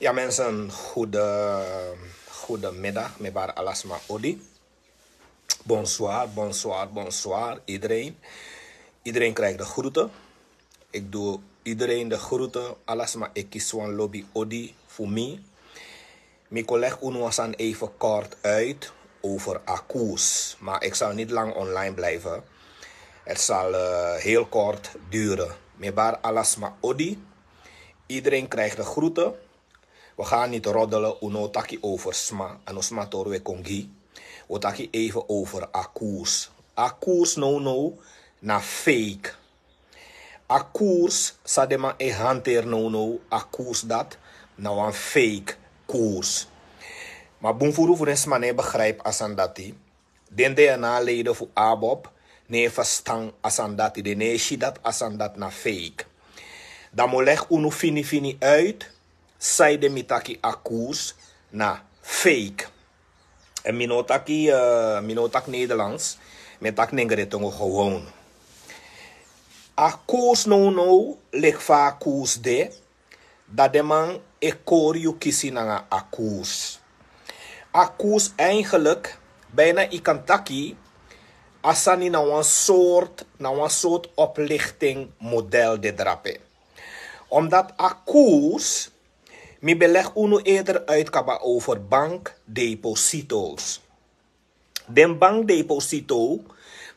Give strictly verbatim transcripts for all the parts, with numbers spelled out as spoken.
Ja mensen, goede, goedemiddag. Mi e bari ala sma odi. Bonsoir, bonsoir, bonsoir iedereen. Iedereen krijgt de groeten. Ik doe iedereen de groeten. Ala sma e kisi wan lobi odi fu mi. Mi kon leg unu wan sani even kort uit over a koers. Maar ik zal niet lang online blijven. Het zal eh, heel kort duren. Mi e bari ala sma odi. Iedereen krijgt de groeten. We gaan niet roddelen, unu o taki over sma, a no sma tori we kon gi. We o taki even over a koers. A koers nownow na fake. A koers san den man e hanteri nownow, a koers dati na wan fake koers. Ma bun furu fu den sma no e begrijp a sani dati. Den DNA-leden fu ABOP no e ferstan a sani dati, den no e si dati a sani dati na fake. Dan mi o leg unu fini fini uit sanede mi taki a koers na fake. En mi no taki, eh, mi no taki Nederlands, mi taki Nengretongo gewoon. A koers nownow, leki fa a koers de, dan den man e kori yu kisi nanga a koers. A koers eigenlijk, bijna yu kan taki, a sani na wan soort, na wan soort oplichting model de drape. Omdat a koers, mi ben leg unu eerder uit kaba over bankdeposito's. Den bankdeposito,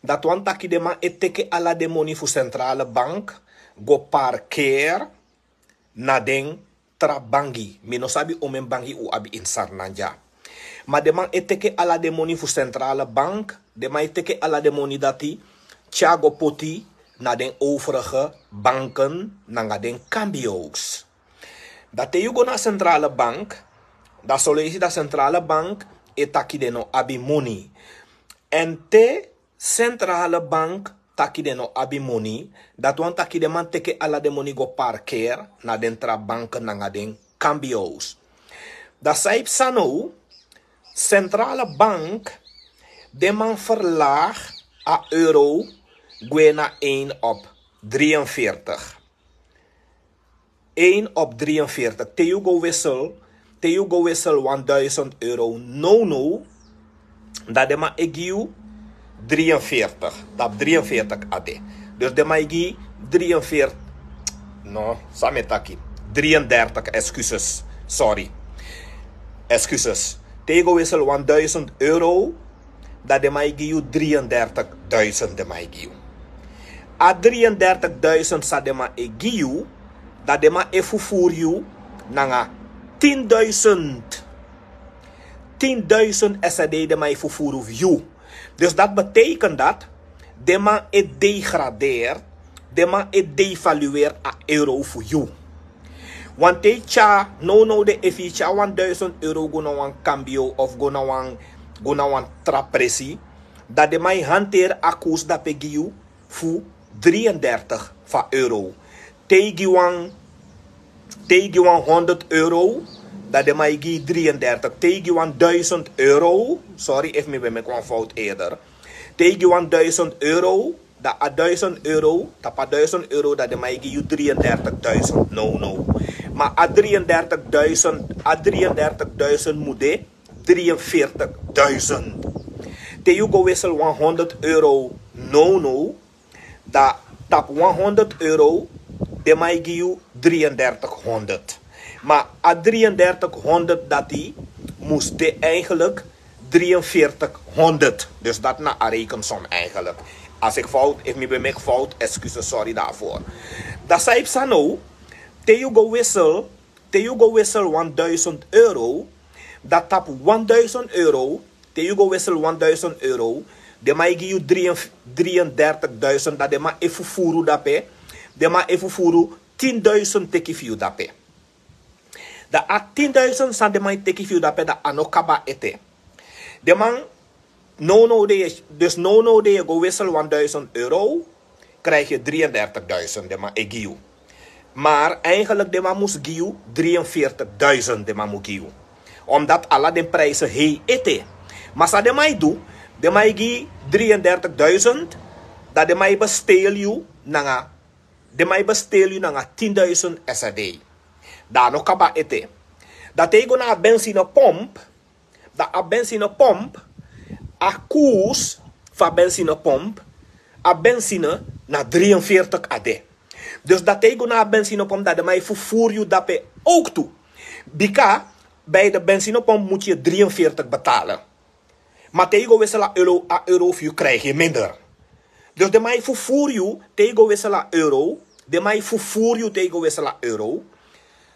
dati wani taki den man e teki ala den moni fu centrale bank go parkeri na den tra bangi. Mi no sabi omeni bangi un abi ini Sranan dya. Ma den man e teki ala den moni fu centrale bank, den man e teki ala den moni dati tyari go poti na den overige banken nanga den cambio's. Dan te yu go na centrale bank, dan son leisi dan centrale bank e taki den no abi moni. En te centrale bank taki den no abi moni, dati wani taki den man teki ala den moni go parkeri na den tra banken nanga den cambio's. Dan san e psa now, centrale bank, den man verlaag a euro gwe na een op drieënveertig. Een op drieënveertig. Te yu go wissel, te yu go wissel wan duizend euro nownow, dan den man e gi yu drieënveertig. Tapu drieënveertig a de. Dus den man e gi yu drieënveertig. No, san mi e taki. Drieëndertig, excuses. Sorry. Excuses. Te yu go wissel wan duizend euro, dan den man e gi yu drieëndertig duizend, den man e gi yu. A drieëndertig duizend san den man e gi yu, dan den man e fufuru yu nanga tin duizend. Tin duizend S A D den man e fufuru fu yu. Dus dat betekent dat den man e degradeer, den man e devalueer a euro fu yu. Want te yu tyari, nownow de, efu yu tyari wan duizend euro go na wan cambio of go na wan, go na wan tra presi, dan den man e hanteri a koers dape gi yu fu drieëndertig fu a euro. Te yu gi wan, te yu gi wan honderd euro, dan den man e gi yu drieëndertig. Te yu gi wan duizend euro, sorry efu mi ben meki wan fout eerder. Te yu gi wan duizend euro, dan a duizend euro, tapu a duizend euro, dan den man e gi yu drieëndertig duizend. No, no. Ma a drieëndertig duizend, a drieëndertig duizend mu de drieënveertig duizend. Te yu go wissel wan honderd euro, no, no. Dan tapu wan honderd euro, den man e gi yu drieëndertig honderd. Ma a drieëndertig honderd dati mus de eigenlijk drieënveertig honderd. Dus dat na a rekensom eigenlijk. Als ik fout, efu mi ben meki fout, excuses, sorry daarvoor. Dan san e psa now, te yu go wissel, te yu go wissel wan duizend euro, dan tapu wan duizend euro, te yu go wissel wan duizend euro, den man e gi yu drieën, drieëndertig duizend, dan den man e fufuru dape, den man e fufuru tin duizend teki fu yu dape. Dan a tin duizend san den man e teki fu yu dape, dan a no kaba ete. Den man, no, no, de, dus no, no, de, yu go wissel wan duizend euro, krijg je drieëndertig duizend, den man e gi yu. Maar eigenlijk den man mus gi yu drieënveertig duizend, den man mu gi yu. Omdat ala den prijzen hei ete. Ma san den man e du, den man e gi yu drieëndertig duizend, dan den man e besteel yu nanga, den man e besteel yu nanga tin duizend S A D. Dan a no kaba ete. Dan te yu go na a bensinepomp, dan a bensinepomp, a koers fu a bensinepomp, a benzine na drieënveertig a de. Dus dan te yu go na a bensinepomp, dan den man e vervoer yu dape ook tu. Bika bij de bensinepomp moet je drieënveertig betalen. Maar te yu go wissel a euro, a euro fu yu krijg je minder. Dus den man e vervoer yu te yu go wissel a euro. Den man e vervoer yu te yu go wissel a euro.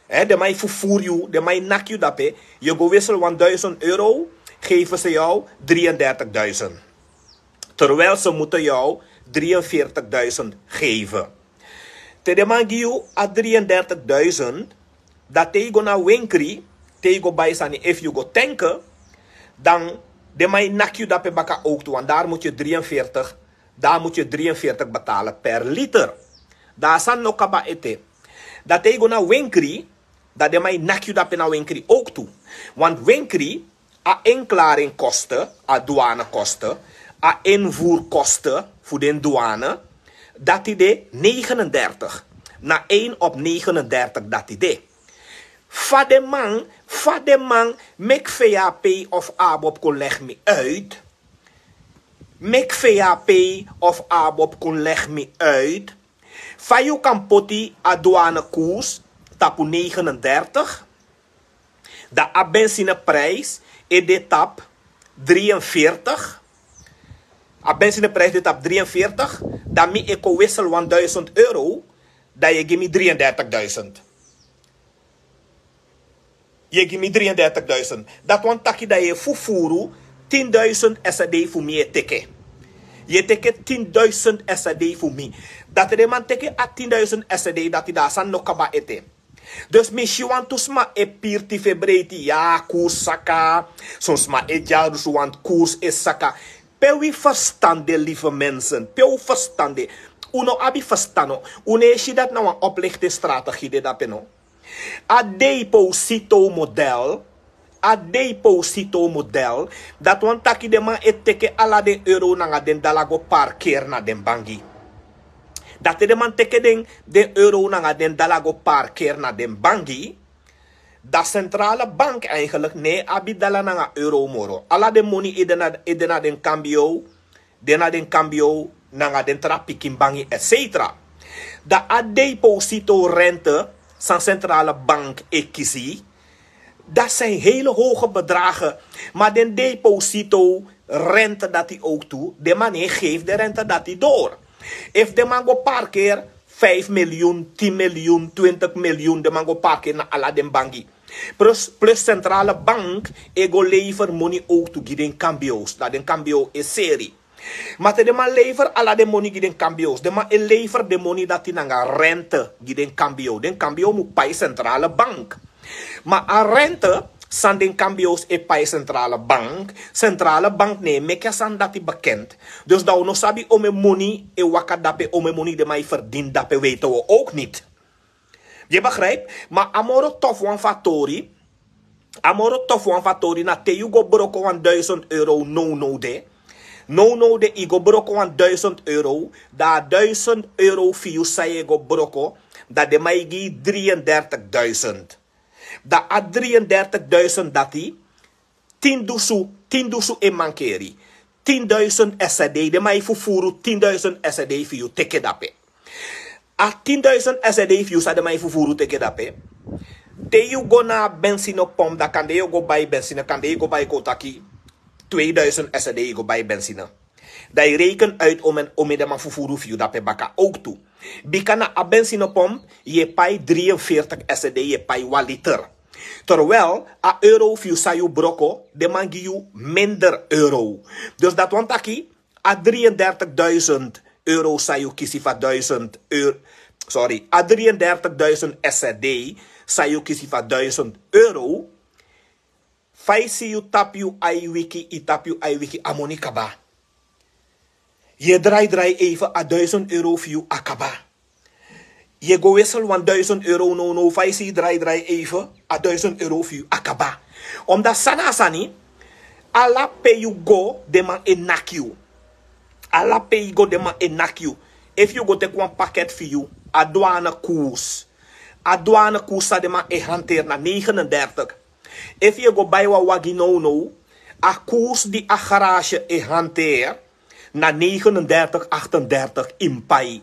Hè, den man e vervoer yu, den man e naki yu dape. Je go wissel wan duizend euro, geven ze jou drieëndertigduizend. Terwijl ze moeten jou drieënveertigduizend geven. Te den man gi yu a drieëndertigduizend, dan te yu go na wenkri, te yu go bai sani, efu yu go tanken, dan den man e naki yu dape baka ook tu, want daar moet je drieënveertig, daar moet je drieënveertig betalen per liter. Dan a sani no kaba ete. Dan te yu go na wenkri, dan den man e naki yu dape na wenkri ook tu. Want wenkri, a inklaringkosten, a douanekosten, a invoerkosten fu den douane, dati de negenendertig. Na één op negenendertig dati de. Fa den man, fa den man, meki V A P of ABOP kon leg mi uit. Meki V A P of ABOP kon leg mi uit. Fa yu kan poti a douanekoers tapu negenendertig, dan a benzineprijs e de tapu drieënveertig. A benzineprijs de tapu drieënveertig, dan mi e kon wissel wan duizend euro, dan yu e gi mi drieëndertigduizend. Yu e gi mi drieëndertigduizend. Dati wani taki dan yu e fufuru tienduizend S D fu mi, yu e teke. Yu e teke tienduizend S D fu mi. Dan te den man teke a tienduizend S D, dati dan a sani no kaba ete. Dus mi si wantu sma e pirti febreiti, ya, koers saka. Son sma e dyarusu, want koers e saka. Pe wi verstand de, lieve mensen? Pe wi verstand de? Un no abi verstand, no. Un no e si dati na wan oplichtingsstrategie de dape, no? A deposito model, a deposito model, dati wani taki den man e teke ala den euro nanga den dala go parkeri na den bangi. Dan te den man teke den, den euro nanga den dala go parkeri na den bangi, dan centrale bank eigenlijk no e abi dala nanga euro moro. Ala den moni e de na, e de na den kambio, de na den kambio nanga den tra pikin bangi, et cetera. Dan a deposito rente san centrale bank e kisi, dat zijn hele hoge bedragen. Maar den deposito rente dati ook tu, den man no e geef den rente dati door. Efu den man go parkeri vijf miljoen, tien miljoen, twintig miljoen, den man go parkeri na ala den bangi. Plus, plus centrale bank e go lever moni ook tu gi den kambio's, dan den kambio e seri. Maar te den man lever ala den moni gi den kambio's, den man e lever den moni dati nanga rente gi den kambio. Den kambio mu pai centrale bank. Maar a rente san den kambio's e pai centrale bank, centrale bank no e meki a sani dati bekend. Dus dan un no sabi omeni moni e waka dape, omeni moni den man e verdien dape, weten we ook niet. Je begrijpt? Maar a moro tof wan fu a tori, a moro tof wan fu a tori na te yu go broko wan duizend euro nownow de. Nownow de yu go broko wan duizend euro, dan a duizend euro fu yu san yu e go broko, dan den man e gi yu drieëndertigduizend. Dan a drieëndertigduizend dati, tin dusu, tin dusu e mankeri. Tienduizend S D, den man e fufuru tienduizend S D fu yu teke dape. A tienduizend S D fu yu san den man e fufuru teke dape. Te yu go na a benzinepomp, dan kande yu go bai benzine, kande yu go bai, kon taki, tweeduizend S D yu go bai benzine. Dan yu reken uit omeni, omeni den man fufuru fu yu dape baka ook tu. Bika na a benzinepomp yu e pai drieënveertig S D, yu e pai wan liter. Terwijl a euro fu yu san yu broko, den man gi yu minder euro. Dus dati wani taki, a drieëndertigduizend euro san yu kisi fu a duizend euro, sorry, a drieëndertigduizend S D san yu kisi fu a duizend euro, fa yu si yu tapu yu ai wiki, yu tapu yu ai wiki, a moni kaba. Yu e drai drai even, a duizend euro fu yu a kaba. Yu e go wissel wan duizend euro nownow, fa yu si yu drai drai even, a duizend euro fu yu a kaba. Omdat san na a sani, ala pe yu go den man e naki yu. Ala pe yu go den man e naki yu. Efu yu go teki wan paket fu yu, a douanekoers, a douanekoers san den man e hanteri na negenendertig. Efu yu e go bai wan wagi nownow, a koers di a garage e hanteer na negenendertig achtendertig in pai.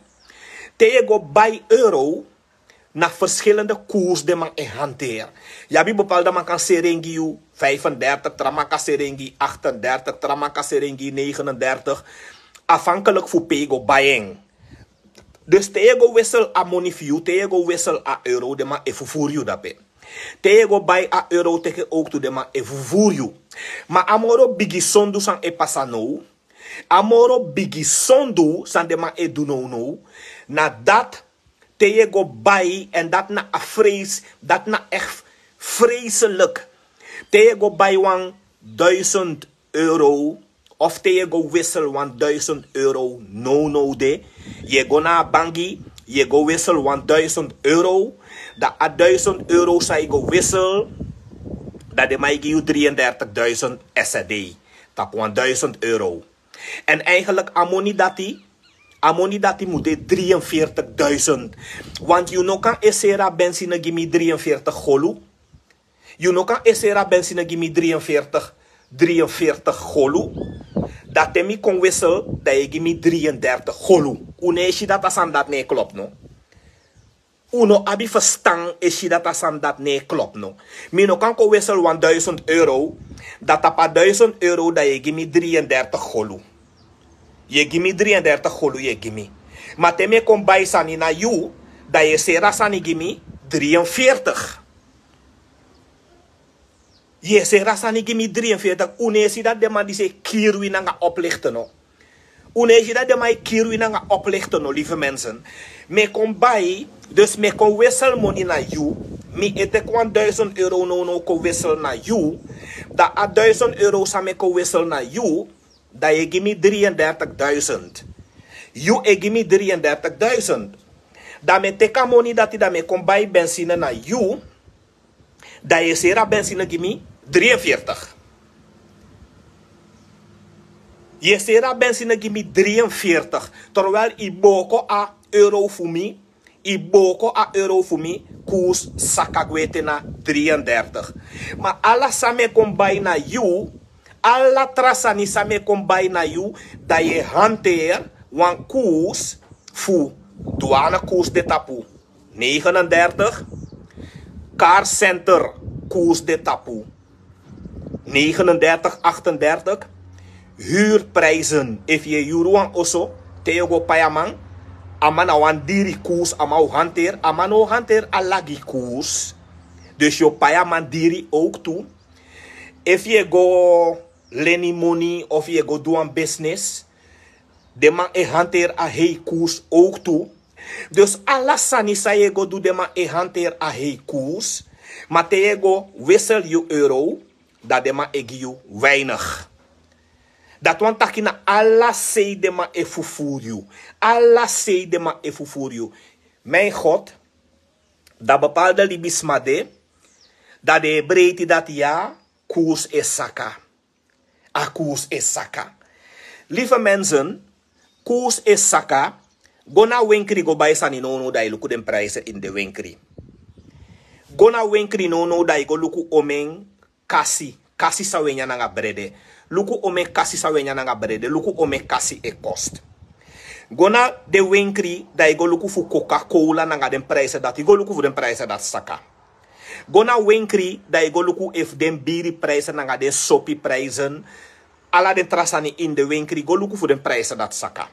Te yu e go bai euro, na verschillende koers den man e hanteer. Yu abi bepaalde man kan seri en gi yu vijfendertig, tra man kan seri en gi achtendertig, tra man kan seri en gi negenendertig. Afhankelijk fu pe yu go bai en. Dus te yu e go wissel a moni fu yu, te yu e go wissel a euro, den man e fufuru yu dape. Te yu e go bai a euro teke ook tu, den man e fufuru yu. Ma a moro bigi sondu san e pasa now, a moro bigi sondu san den man e du nownow, na dat te yu e go bai, en dat na a vrees, dat na echt vreselijk. Te yu e go bai wan duizend euro, of te yu e go wissel wan duizend euro nownow de, yu e go na a bangi, yu e go wissel wan duizend euro, dan a duizend euro san yu go wissel, dan den man e gi yu drieëndertigduizend S D tapu wan duizend euro. En eigenlijk a moni dati, a moni dati moet de drieënveertigduizend. Want yu no kan eseri a benzine gi mi drieënveertig golu. Yu no kan eseri a benzine gi mi drieënveertig, drieënveertig golu. Dat te mi kon wissel, dan yu e gi mi drieëndertig golu. Un no e si dat a sani dat no e klop, no? Un no abi verstan e si dat a sani dat no e klop, no? Mi no kan kon wissel wan duizend euro, dan tapu a duizend euro dan yu e gi mi drieëndertig golu. Yu e gi mi drieëndertig golu, yu e gi mi. Ma te mi e kon bai sani na yu, dan yu e seri a sani gi mi drieënveertig. Yu e seri a sani gi mi drieënveertig. Un no e si dat den man disi e kiri wi nanga oplichten, no? Un no e si dat den man e kiri wi nanga oplichten, no, lieve mensen? Mi e kon bai, dus mi e kon wissel moni na yu. Mi e teki wan duizend euro nownow kon wissel na yu. Dan a duizend euro san mi e kon wissel na yu, dan yu e gi mi drieëndertigduizend. Yu e gi mi drieëndertigduizend. Dan mi e teki a moni dati, dan mi e kon bai benzine na yu. Dan yu e seri a benzine gi mi drieënveertig. Yu e seri a benzine gi mi drieënveertig. Terwijl yu booko a euro fu mi, yu booko a euro fu mi, koers saka gwe te na drieëndertig. Ma ala san mi e kon bai na yu, ala tra sani san mi e kon bai na yu, dan yu e hanteer wan koers fu, douane koers de tapu negenendertig, car center koers de tapu negenendertig, achtendertig. Huurprijzen, efu yu e yuru wan oso, te yu o go pai a man, a man na wan diri koers a man o hanteer, a man no o hanteer a lagi koers. Dus yu o pai a man diri ook tu. Efu yu e go leni moni of yu e go du wan business, den man e hanteer a hei koers ook tu. Dus ala sani san yu e go du, den man e hanteer a hei koers. Ma te yu e go wissel yu euro, dan den man e gi yu weinig. Dati wani taki na ala sei den man e fufuru yu. Ala sei den man e fufuru yu. Mijn God, dan bepaalde libisma de, dan den e breiti dati ya, koers e saka. A koers e saka. Lieve mensen, koers e saka. Go na wenkri go bai sani nownow, dan yu luku den prijzen in de wenkri. Go na wenkri nownow, dan yu go luku omeni kasi, kasi san wi e nyan nanga brede. Luku omeni kasi san wi e nyan nanga brede, luku omeni kasi e kost. Go na den wenkri, dan yu go luku fu Coca-Cola nanga den prijzen dati, yu go luku fu den prijzen dati saka. Go na wenkri, dan yu go luku efu den biri prijzen nanga den sopi prijzen, ala den tra sani in de wenkri, go luku fu den prijzen dati saka.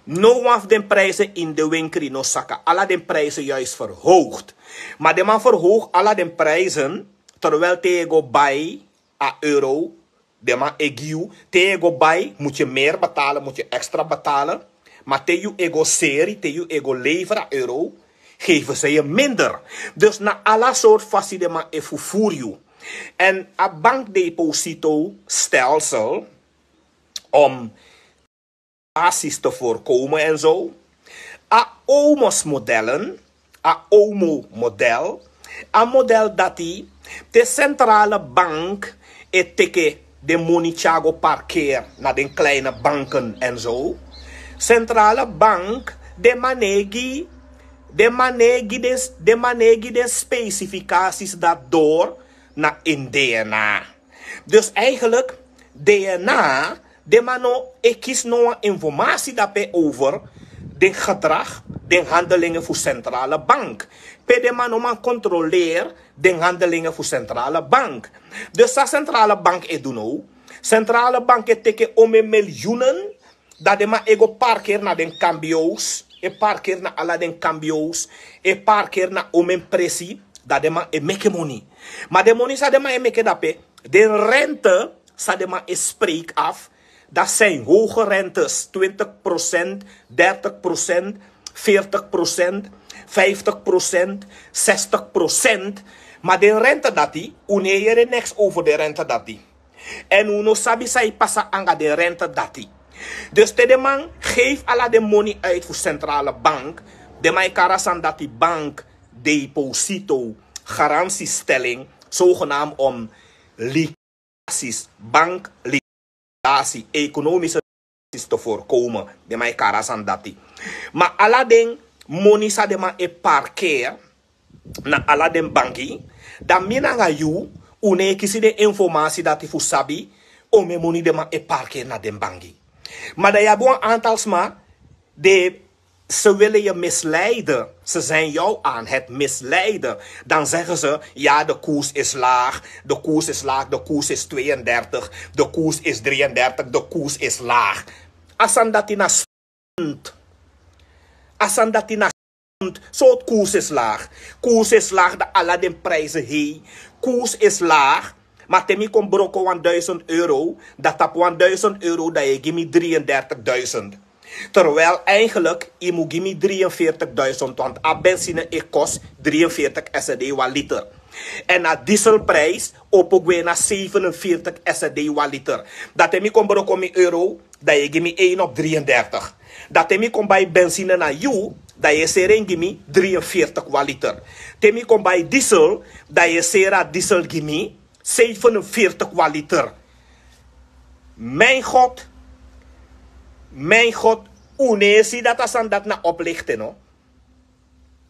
No wan fu den prijzen in de wenkri no saka, ala den prijzen juist verhoogd. Ma den man verhoog ala den prijzen, terwijl te yu e go bai a euro, den man e gi yu, te yu e go bai, moet yu meer betalen, moet yu extra betalen. Ma te yu e go seri, te yu e go lever a euro, geven ze yu minder. Dus na ala soort fasi den man e fufuru yu. En a bankdepositostelsel, om basis te voorkomen en zo. A OMOS-modellen, a OMO-model, a model dati, te centrale bank e teke den moni tyari go parkeer na den kleine banken en zo. Centrale bank, den man no e gi, den man no e gi den, den man no e gi den specificaties dati door, na in DNA. Dus eigenlijk, DNA, den man no e kisi no wan informatie dape over den gedrag, den handelingen fu centrale bank. Pe den man no man controleer den handelingen fu centrale bank. Dus san centrale bank e du now? Centrale bank e teke ome miljoenen, dan den man e go parkeri na den kambio's, e parkeri na ala den kambio's, e parkeri na ome presi, dan den man e meke moni. Ma den moni san den man e meke dape, den rente san den man e spreek af, dat zijn hoge rentes, twintig procent, dertig procent, veertig procent, vijftig procent, zestig procent. Ma den rente dati, un no e yere niks over den rente dati. En un no sabi san e pasa anga den rente dati. Dus te den man geef ala den moni uit fu centrale bank, den man e kari a sani dati bank deposito, garantiestelling, zogenaamd om liquidaties, bank liquidatie, economische liquidaties te voorkomen. Den man e kari a sani dati. Ma ala den moni san den man e parkeer na ala den banki, dan mi nanga yu, un no e kisi den informatie dati fu sabi ome moni den man e parkeer na den banki. Ma dan yu abi wan aantal sma, de, ze willen je misleiden. Ze zijn jou aan het misleiden. Dan zeggen ze, ja, de koers is laag, de koers is laag, de koers is tweeëndertig, de koers is drieëndertig, de koers is laag. A sani dati na stunt. A sani dati na stunt. Sortu koers is laag? Koers is laag, dan ala den prijzen hei. Koers is laag. Ma te mi kon broko wan duizend euro, dan tapu wan duizend euro, dan yu e gi mi drieëndertigduizend. Terwijl eigenlijk, yu mu gi mi drieënveertigduizend, want a benzine e kost drieënveertig S D wan liter. En a dieselprijs opo gwe na zevenenveertig S D wan liter. Dan te mi kon broko mi euro, dan yu e gi mi een op drieëndertig. Dan te mi kon bai benzine na yu, dan yu e seri en gi mi drieënveertig wan liter. Te mi kon bai diesel, dan yu e seri a diesel gi mi zevenenveertig wan liter. Mijn God, mijn God, un no e si dati a sani dati na oplichten, no?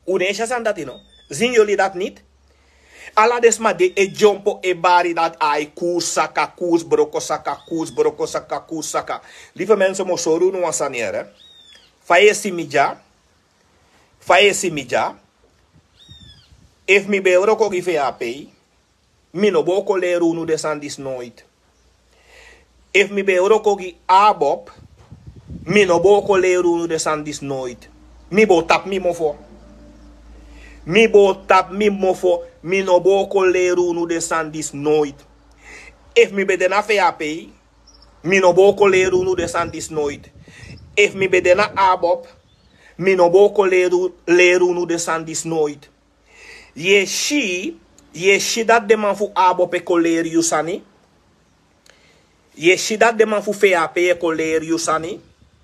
Un no e si a sani dati, no? Zien jullie dat niet? Ala den sma di e dyompo e bari dati ai koers saka, koers broko saka, koers broko saka, koers saka. Lieve mensen, mi o sori unu wan sani, hè. Fa yu e si mi dya, fa yu e si mi dya. Efu mi ben e wroko gi V H P, mi no bo kon leri unu den sani disi nooit. Efu mi ben e wroko gi ABOP, mi no bo kon leri unu den sani disi nooit. Mi bo tapu mi mofo. Mi bo tapu mi mofo, mi no bo kon leri unu den sani disi nooit. Efu mi ben de na V H P, mi no bo kon leri unu den sani disi nooit. Efu mi ben de na ABOP, mi no bo kon leri u-, leri unu den sani disi nooit. Yu e si, yu e si dati den man fu ABOP e kon leri yu sani. Yu e si dati den man fu V H P e kon leri yu sani.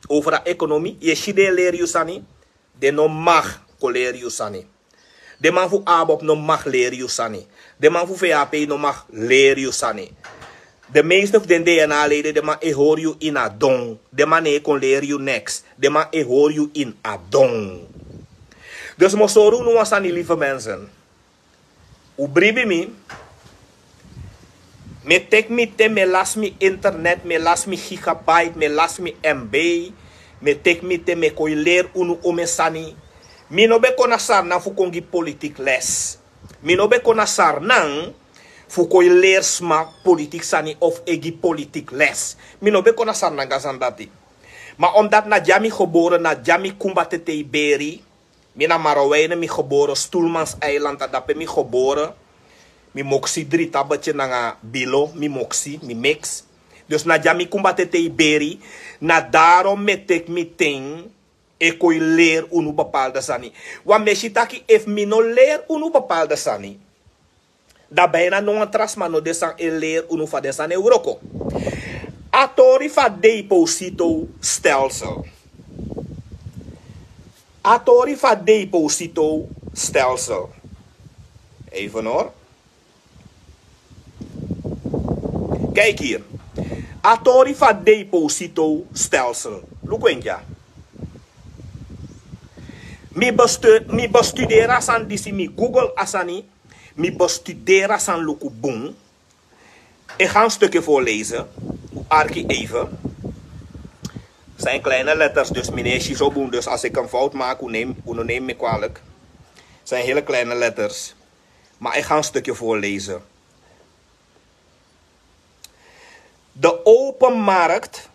Over a ekonomi, yu e si den e leri yu sani. Den no mag kon leri yu sani. Den man fu ABOP no mag leri yu sani. Den man fu V H P no mag leri yu sani. De meeste fu den DNA-leden, den man e hori yu ini a don. Den man no e kon leri yu niks. Den man e hori yu ini a don. Dus mi o sori unu wan sani, lieve mensen. Un bribi mi. Mi e teki mi ten, mi e lasi mi internet, mi e lasi mi gigabyte, mi e lasi mi M B. Mi e teki mi ten, mi e kon e leri unu omeni sani. Mi no ben kon na Sranan fu kon gi politiek les. Mi no ben kon na Sranan fu kon e leri sma politiek sani of e gi politiek les. Mi no ben kon na Sranan gi a sani dati. Ma omdat na dya mi gebore, na dya mi kumba tetei beri. Mi na Marowijnen mi gebore, Stoelmans Eiland, a dape mi gebore. Mi moksi Drietabbertje nanga Bilo, mi moksi, mi mix. Dus na dya mi kumba tetei beri, na daarom mi e teki mi ten e kon e leri unu bepaalde sani. Want mi e si taki efu mi no leri unu bepaalde sani, dan bijna no wan tra sma no de san e leri unu fa den sani e wroko. A tori fu a depositostelsel. A tori fu a depositostelsel. Even hoor. Kijk hier. A tori fu a depositostelsel. Luku en dya. Mi bestu-, mi bestuderi a sani disi, mi Google a sani. Mi bestuderi a sani luku bun. Ik ga een stukje voorlezen. Arki even. Zijn kleine letters, dus meneer Shisobun. Dus als ik een fout maak, u neemt, u neemt me kwalijk. Zijn hele kleine letters. Maar ik ga een stukje voorlezen. De open markt,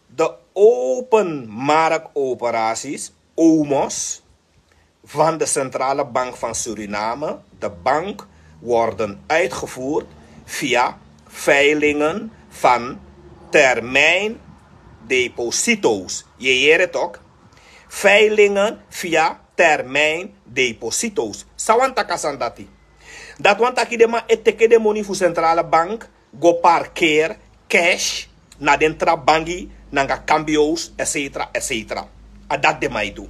de openmarktoperaties, OMOS, van de Centrale Bank van Suriname, de bank, worden uitgevoerd via veilingen van termijndeposito's. Je heert het ook. Veilingen via termijndeposito's. San wani taki a sani dati? Dati wani taki den man e teki den moni fu Centrale Bank go parkeri cash na den tra bangi, nanga cambio's, etcetera, etcetera. A dati den man e du.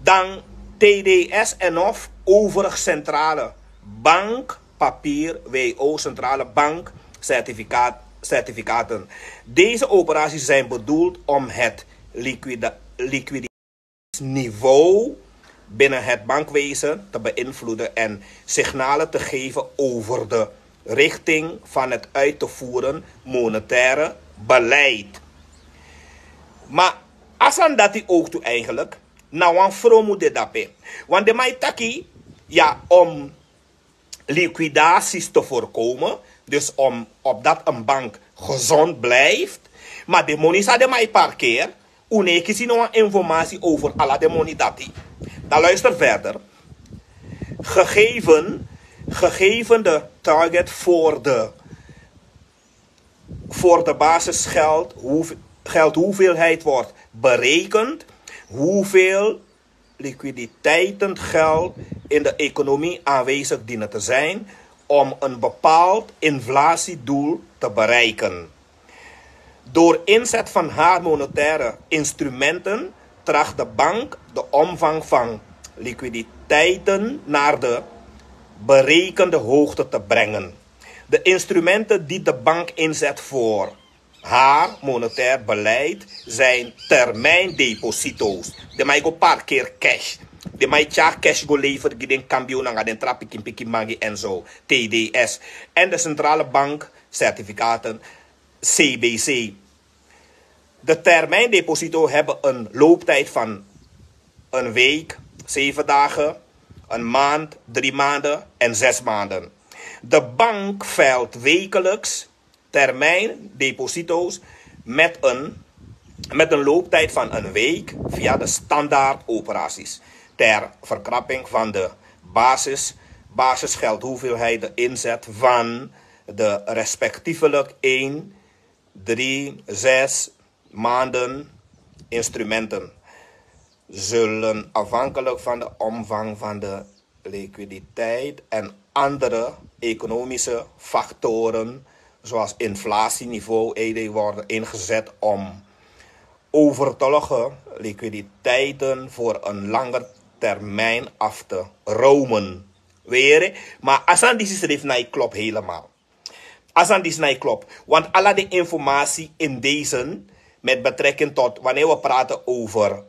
Dan T D S en of overig centrale bankpapier, W O, centrale bank, certificaat, certificaten. Deze operaties zijn bedoeld om het liquida- liquiditeitsniveau binnen het bankwezen te beïnvloeden en signalen te geven over de richting van het uit te voeren monetaire beleid. Maar a sani dati ook toe eigenlijk, na wan fromu de dape. Want den man e taki, ja, om liquidaties te voorkomen. Dus om, opdat een bank gezond blijft. Maar den moni san den man e parkeri, un no e kisi no wan informatie over ala den moni dati. Dan luister verder. Gegeven, gegeven de target voor de, voor de basisgeld, hoeve- geldhoeveelheid wordt berekend, hoeveel liquiditeiten geld in de economie aanwezig dienen te zijn om een bepaald inflatiedoel te bereiken. Door inzet van haar monetaire instrumenten tracht de bank de omvang van liquiditeiten naar de berekende hoogte te brengen. De instrumenten die de bank inzet voor haar monetair beleid zijn termijndeposito's. Den man e go parkeri cash. Den man e tyari cash go leveri gi den cambio nanga den tra pikin pikin bangi en zo. T D S. En de centrale bank certificaten, C B C. De termijndeposito hebben een looptijd van een week, zeven dagen, een maand, drie maanden en zes maanden. De bank veilt wekelijks termijndeposito's met een, met een looptijd van een week via de standaardoperaties ter verkrapping van de basis, basisgeldhoeveelheid, de inzet van de respectievelijk één, drie, zes maanden instrumenten zullen afhankelijk van de omvang van de liquiditeit en andere economische factoren, zoals inflatieniveau, E D, worden ingezet om overtollige liquiditeiten voor een langer termijn af te romen. Were, maar a sani disi srefi no e klopu helemaal. A sani disi no e klopu. Want ala den informatie in deze, met betrekking tot wanneer we praten over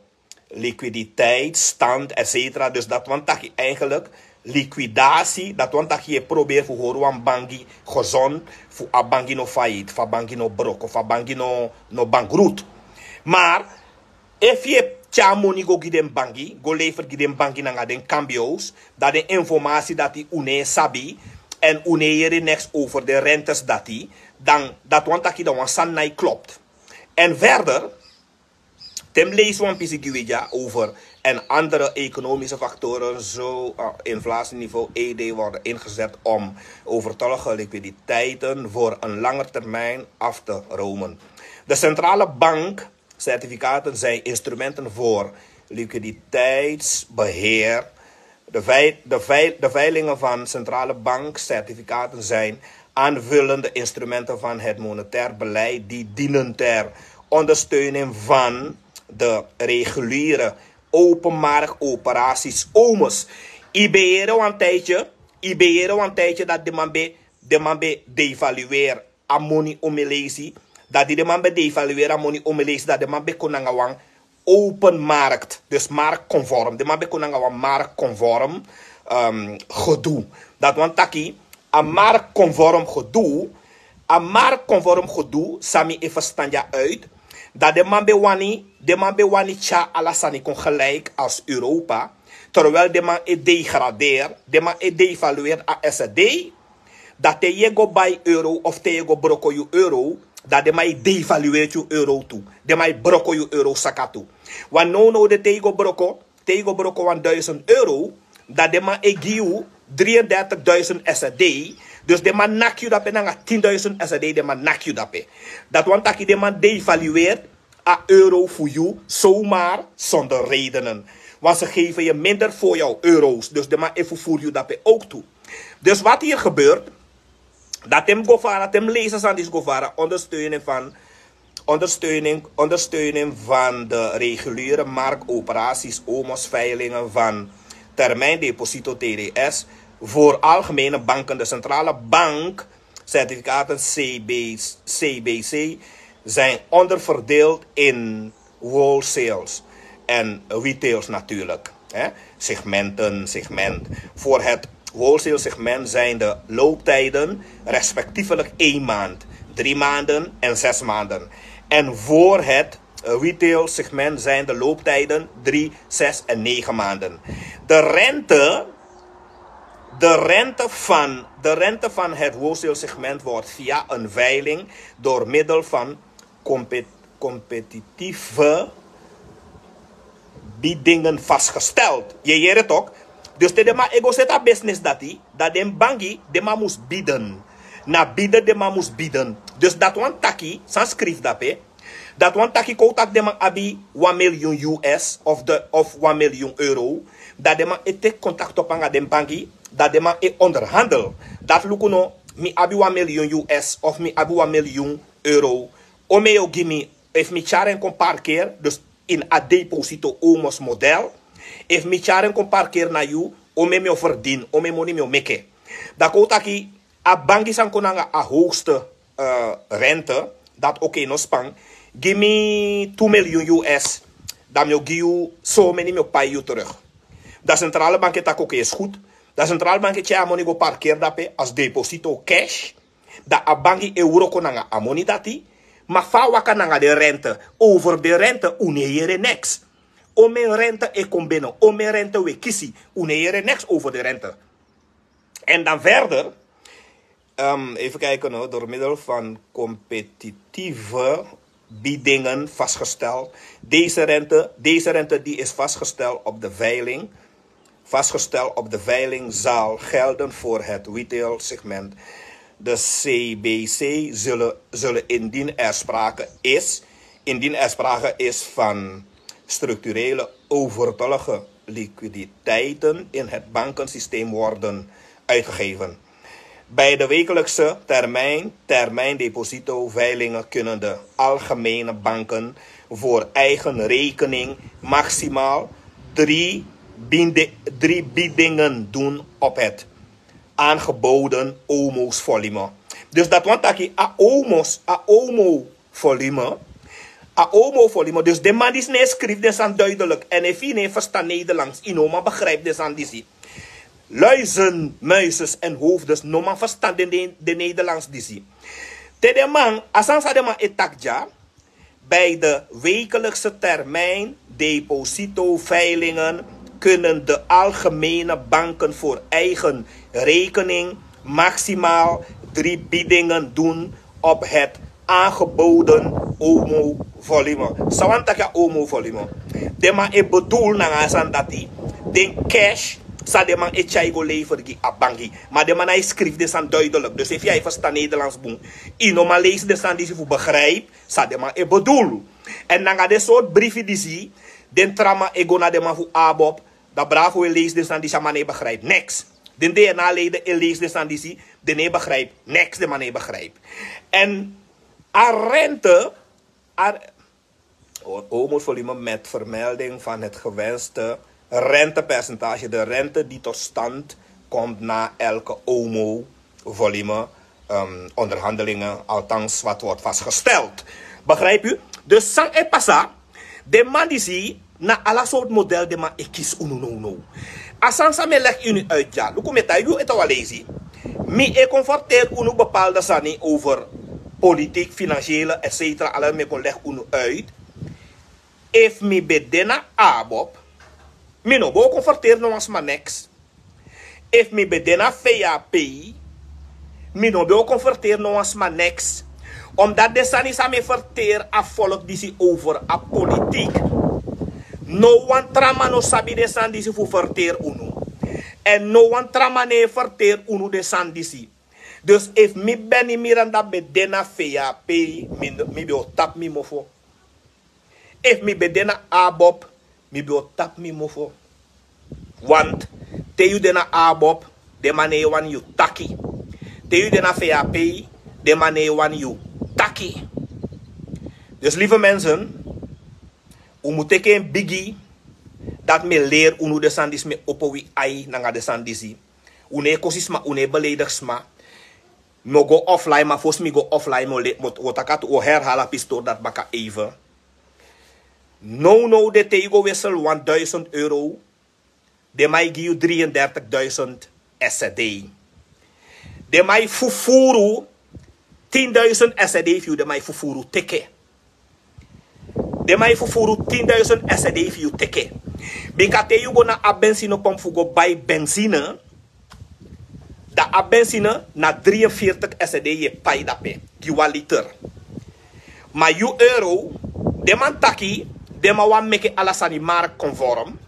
liquiditeitsstand, etcetera. Dus dati wani taki eigenlijk liquidatie, dati wani taki yu e proberi fu hori wan bangi gezond, fu a bangi no failliet, fu a bangi no broko, fu a bangi no, no bankroet. Maar efu yu e tyari moni go gi den bangi, go leveri gi den bangi nanga den cambio's, dan den informatie dati un no e sabi, en un no e yere niks over den rentes dati, dan dati wani taki dan wan sani no e klopu. En verder, te mi leisi wan pisi gi wi dya over en andere economische factoren, zo, eh, inflatieniveau, E D, worden ingezet om overtollige liquiditeiten voor een langer termijn af te romen. De centrale bankcertificaten zijn instrumenten voor liquiditeitsbeheer. De, vei- de, vei- de veilingen van centrale bankcertificaten zijn aanvullende instrumenten van het monetair beleid die dienen ter ondersteuning van de reguliere openmarktoperaties, OMOS. Yu ben yere wan tijdje, yu ben yere wan tijdje dat den man ben, den man ben devalueer a moni omelesi. Dat di den man ben devalueer a moni omelesi, dat den man ben kon nanga wan open markt, dus marktconform. Den man ben kon nanga wan marktconform, um, gedoe. Dat want taki, a marktconform gedoe, a marktconform gedoe, sami e verstand ya uit. Dat de man be wani, de man be wani tya ala sani kon gelijk als Europa. Terwijl de man e degradeer, de man e devalueer a S D. Dat te ye go bai euro of te ye go broko yu euro, dat de man e devalueer yu euro tu. De man e broko yu euro saka tu. Want no no de te ye go broko, te ye go broko wan duizend euro, dat de man e gi yu drieëndertigduizend S D. Dus de man naki yu dape nanga tienduizend S D, de man naki yu dape. Dat want taki de man devalueert a euro fu yu zomaar zonder redenen. Want ze geven je minder voor jouw euro's. Dus de man e vervoer yu dape ook toe. Dus wat hier gebeurt, dat hem go vara, dat hem lezen san dis go vara, ondersteuning van, ondersteuning, ondersteuning van de reguliere marktoperaties, omos, veilingen van termijn deposito, T D S, voor algemene banken, de centrale bank, certificaten, C B, C B C, zijn onderverdeeld in wholesales en retails natuurlijk. Hè? Segmenten, segment. Voor het wholesale segment zijn de looptijden respectievelijk één maand, drie maanden en zes maanden. En voor het retail segment zijn de looptijden drie, zes en negen maanden. De rente, de rente van, de rente van het wholesale segment wordt via een veiling door middel van compet- competitieve biedingen vastgesteld. Je heert het ook. Dus te de man e go seti a business dati, dat den bangi, de man mus bieden. Na bieden de man mus bieden. Dus dat want taki, san skrif dape, dat want taki kon taki de man abi one million U S of de, of one million euro, dat de man e teki contact op nanga den bangi, dat de man e onderhandel. Dat luku no, mi abi one million U S of mi abi one million euro. O mi o gi mi, efu mi tyari en kon parkeer, dus in a deposito omos model. Efu mi tyari en kon parkeer na yu, o mi mi o verdien, o mi moni mi o meke. Dan kon taki, a bangi san kon nanga a hoogste, eh, rente, dat oké, no span. Gi mi two million U S, dan mi o gi yu, so meni mi o pai yu terug. Dan centrale bank e taki oké, is goed. Dan centrale bank e tyari a moni go parkeer dape, als deposito cash. Dan a bangi e wroko nanga a moni dati. Ma fa a waka nanga de rente, over de rente un no e yere niks. O mi rente e kon beno, o mi rente we kisi, un no e yere niks over de rente. En dan verder, ehm, even kijken hoor, door middel van competitieve biedingen vastgesteld. Deze rente, deze rente die is vastgesteld op de veiling, vastgesteld op de veilingzaal, gelden voor het retail segment. De C B C zullen, zullen indien er sprake is, indien er sprake is van structurele overtollige liquiditeiten in het bankensysteem, worden uitgegeven. Bij de wekelijkse termijn, termijn depositoveilingen kunnen de algemene banken voor eigen rekening maximaal drie, binde- drie biedingen doen op het aangeboden omo's volume. Dus dat want taki a omo's, a omo volume. A omo volume. Dus de man die ne schrijft de san duidelijk. En efu yu no e verstan Nederlands, yu no man begrijp de san disi. Luizen, muizes en hoofdes, no man verstan de, de, de Nederlands disi. Te de man, a san san de man e taki dya, bij de wekelijkse termijn depositoveilingen kunnen de algemene banken voor eigen rekening maximaal drie biedingen doen op het aangeboden omo volume. San wani taki a omo volume? Den man e bedoel nanga a sani dati, den cash san den man e tyai go lever gi a bangi. Ma den man no e skrifi den sani duidelijk. Dus efu yu no e ferstan Nederlands bun, yu no man leisi den sani disi fu begrijpi san den man e bedoel. Èn nanga den sortu brifi disi, den tra man e go na den man fu ABOP, dan Bravo e leisi den sani disi, a man no e begrijpi niks. Den DNA-leider e leisi den sani disi, den no e begrijpi niks, den man no e begrijpi. Èn a rente, a, o-, omo volume met vermelding van het gewenste rentepercentage, de rente die tot stand komt na elke omo volume, ehm, onderhandelingen, althans wat wordt vastgesteld. Begrijpt u? Dus san e pasa, den man disi, na ala sortu model den man e kisi unu nownow. A sani san mi e legi unu uit dya, luku, mi e taigi unu ete wan leisi. Mi e kon ferteri unu bepaalde sani over politiek, financiële, etcetera, ala mi e kon legi unu uit. Efu mi ben de na ABOP, mi no ben o kon ferteri no wan sma neks. Efu mi ben de na VAP, mi no ben o kon ferteri no wan sma neks. Omdat den sani san mi e ferteri a folk disi over a politiek, no wan tra man no sabi den sani disi fu ferteri unu. Èn no wan tra man no e ferteri unu den sani disi. Dus efu mi, Benny Miranda, ben de na VAP, mi, mi ben o tapu mi mofo. Efu mi ben de na ABOP, mi ben o tapu mi mofo. Want te yu de na ABOP, den man no e wani yu taki. Te yu de na VAP, den man no e wani yu taki. Dus, lieve mensen, un mu teki en bigi, dati mi e leri unu den sani disi, mi e opo wi ai nanga den sani disi. Un no e kosi sma, un no e beleidigi sma. Mi o go offline, ma fosi mi go offline, mi o le-, mi o, mi o taki ati, mi o herhaal a pistori dati baka even. Nownow de, te yu go wissel wan duizend euro, den man e gi yu drieëndertigduizend S D. Den man e fufuru tienduizend S D fu yu, den man e fufuru teke. Den man e fufuru tienduizend S D fu yu teke. Bika te yu go na a benzinepomp fu go bai benzine, dan a benzine na drieënveertig S D yu e pai dape gi wan liter. Ma yu euro, den man taki, den man wani meki ala sani marktconform.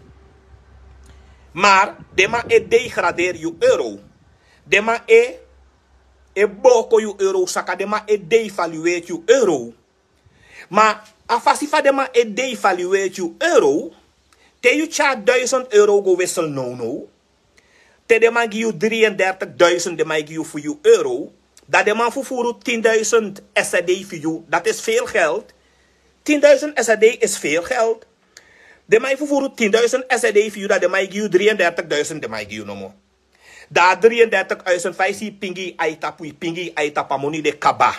Maar den man e degraderi yu euro. Den man e, e booko yu euro saka, den man e devalueert yu euro. Ma a fasi fa den man e devalueert yu euro, te yu tyari duizend euro go wissel nownow, te den man gi yu drieëndertigduizend, den man e gi yu fu yu euro, dan den man fufuru tienduizend S D fu yu. Dat is veel geld. Tienduizend S D is veel geld. Den man e fufuru tienduizend S D fu yu, dan den man e gi yu drieëndertigduizend, den man e gi yu nomo. Dan a drieëndertigduizend, fa yu si yu pingi yu ai tapu, yu pingi yu ai tapu, a moni de kaba.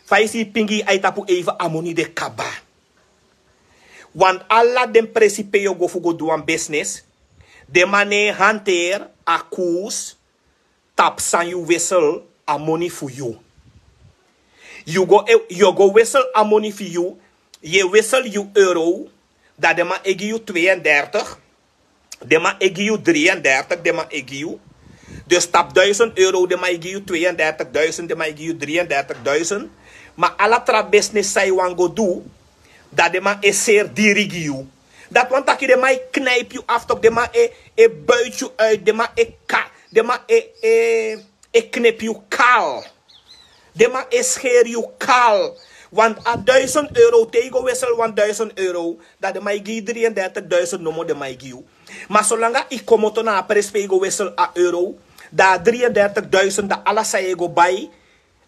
Fa yu si yu pingi yu ai tapu, even a moni de kaba. Want ala den presi pe yu o go fu go du wan business, den man no e hanteri a koers tapu san yu wissel a moni fu yu. Yu go, e, yu go wissel a moni fu yu, yu e wissel yu euro, dan den man e gi yu tweeëndertig, den man e gi yu drieëndertig, den man e gi yu. Dus tapu duizend euro, den man e gi yu tweeëndertigduizend, den man e gi yu drieëndertigduizend. Ma ala tra business san yu wani go du, dan den man e seri diri gi yu. Dati wani taki den man e knijp yu af, toch, den man e, e buit yu uit, den man e ka, den man e, e, e knip yu kal. Den man e scheri yu kal. Want a duizend euro, te yu go wissel wan duizend euro, dan den man e gi yu drieëndertigduizend nomo, den man e gi yu. Ma solanga yu komoto na a presi pe yu go wissel a euro, dan a drieëndertigduizend, dan ala san yu e go bai,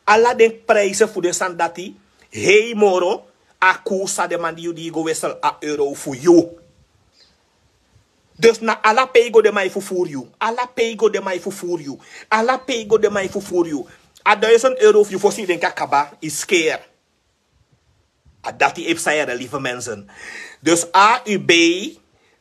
ala den prijse fu den sani dati, hei moro, a koers san den man di yu, di yu go wissel a euro fu yu. Dus na ala pe yu go den man e fufuru yu. Ala pe yu go den man e fufuru yu. Ala pe yu go den man e fufuru yu. A duizend euro fu yu, fosi yu denki a kaba, yu skeri. A dati e psa, yere, lieve mensen. Dus A U B,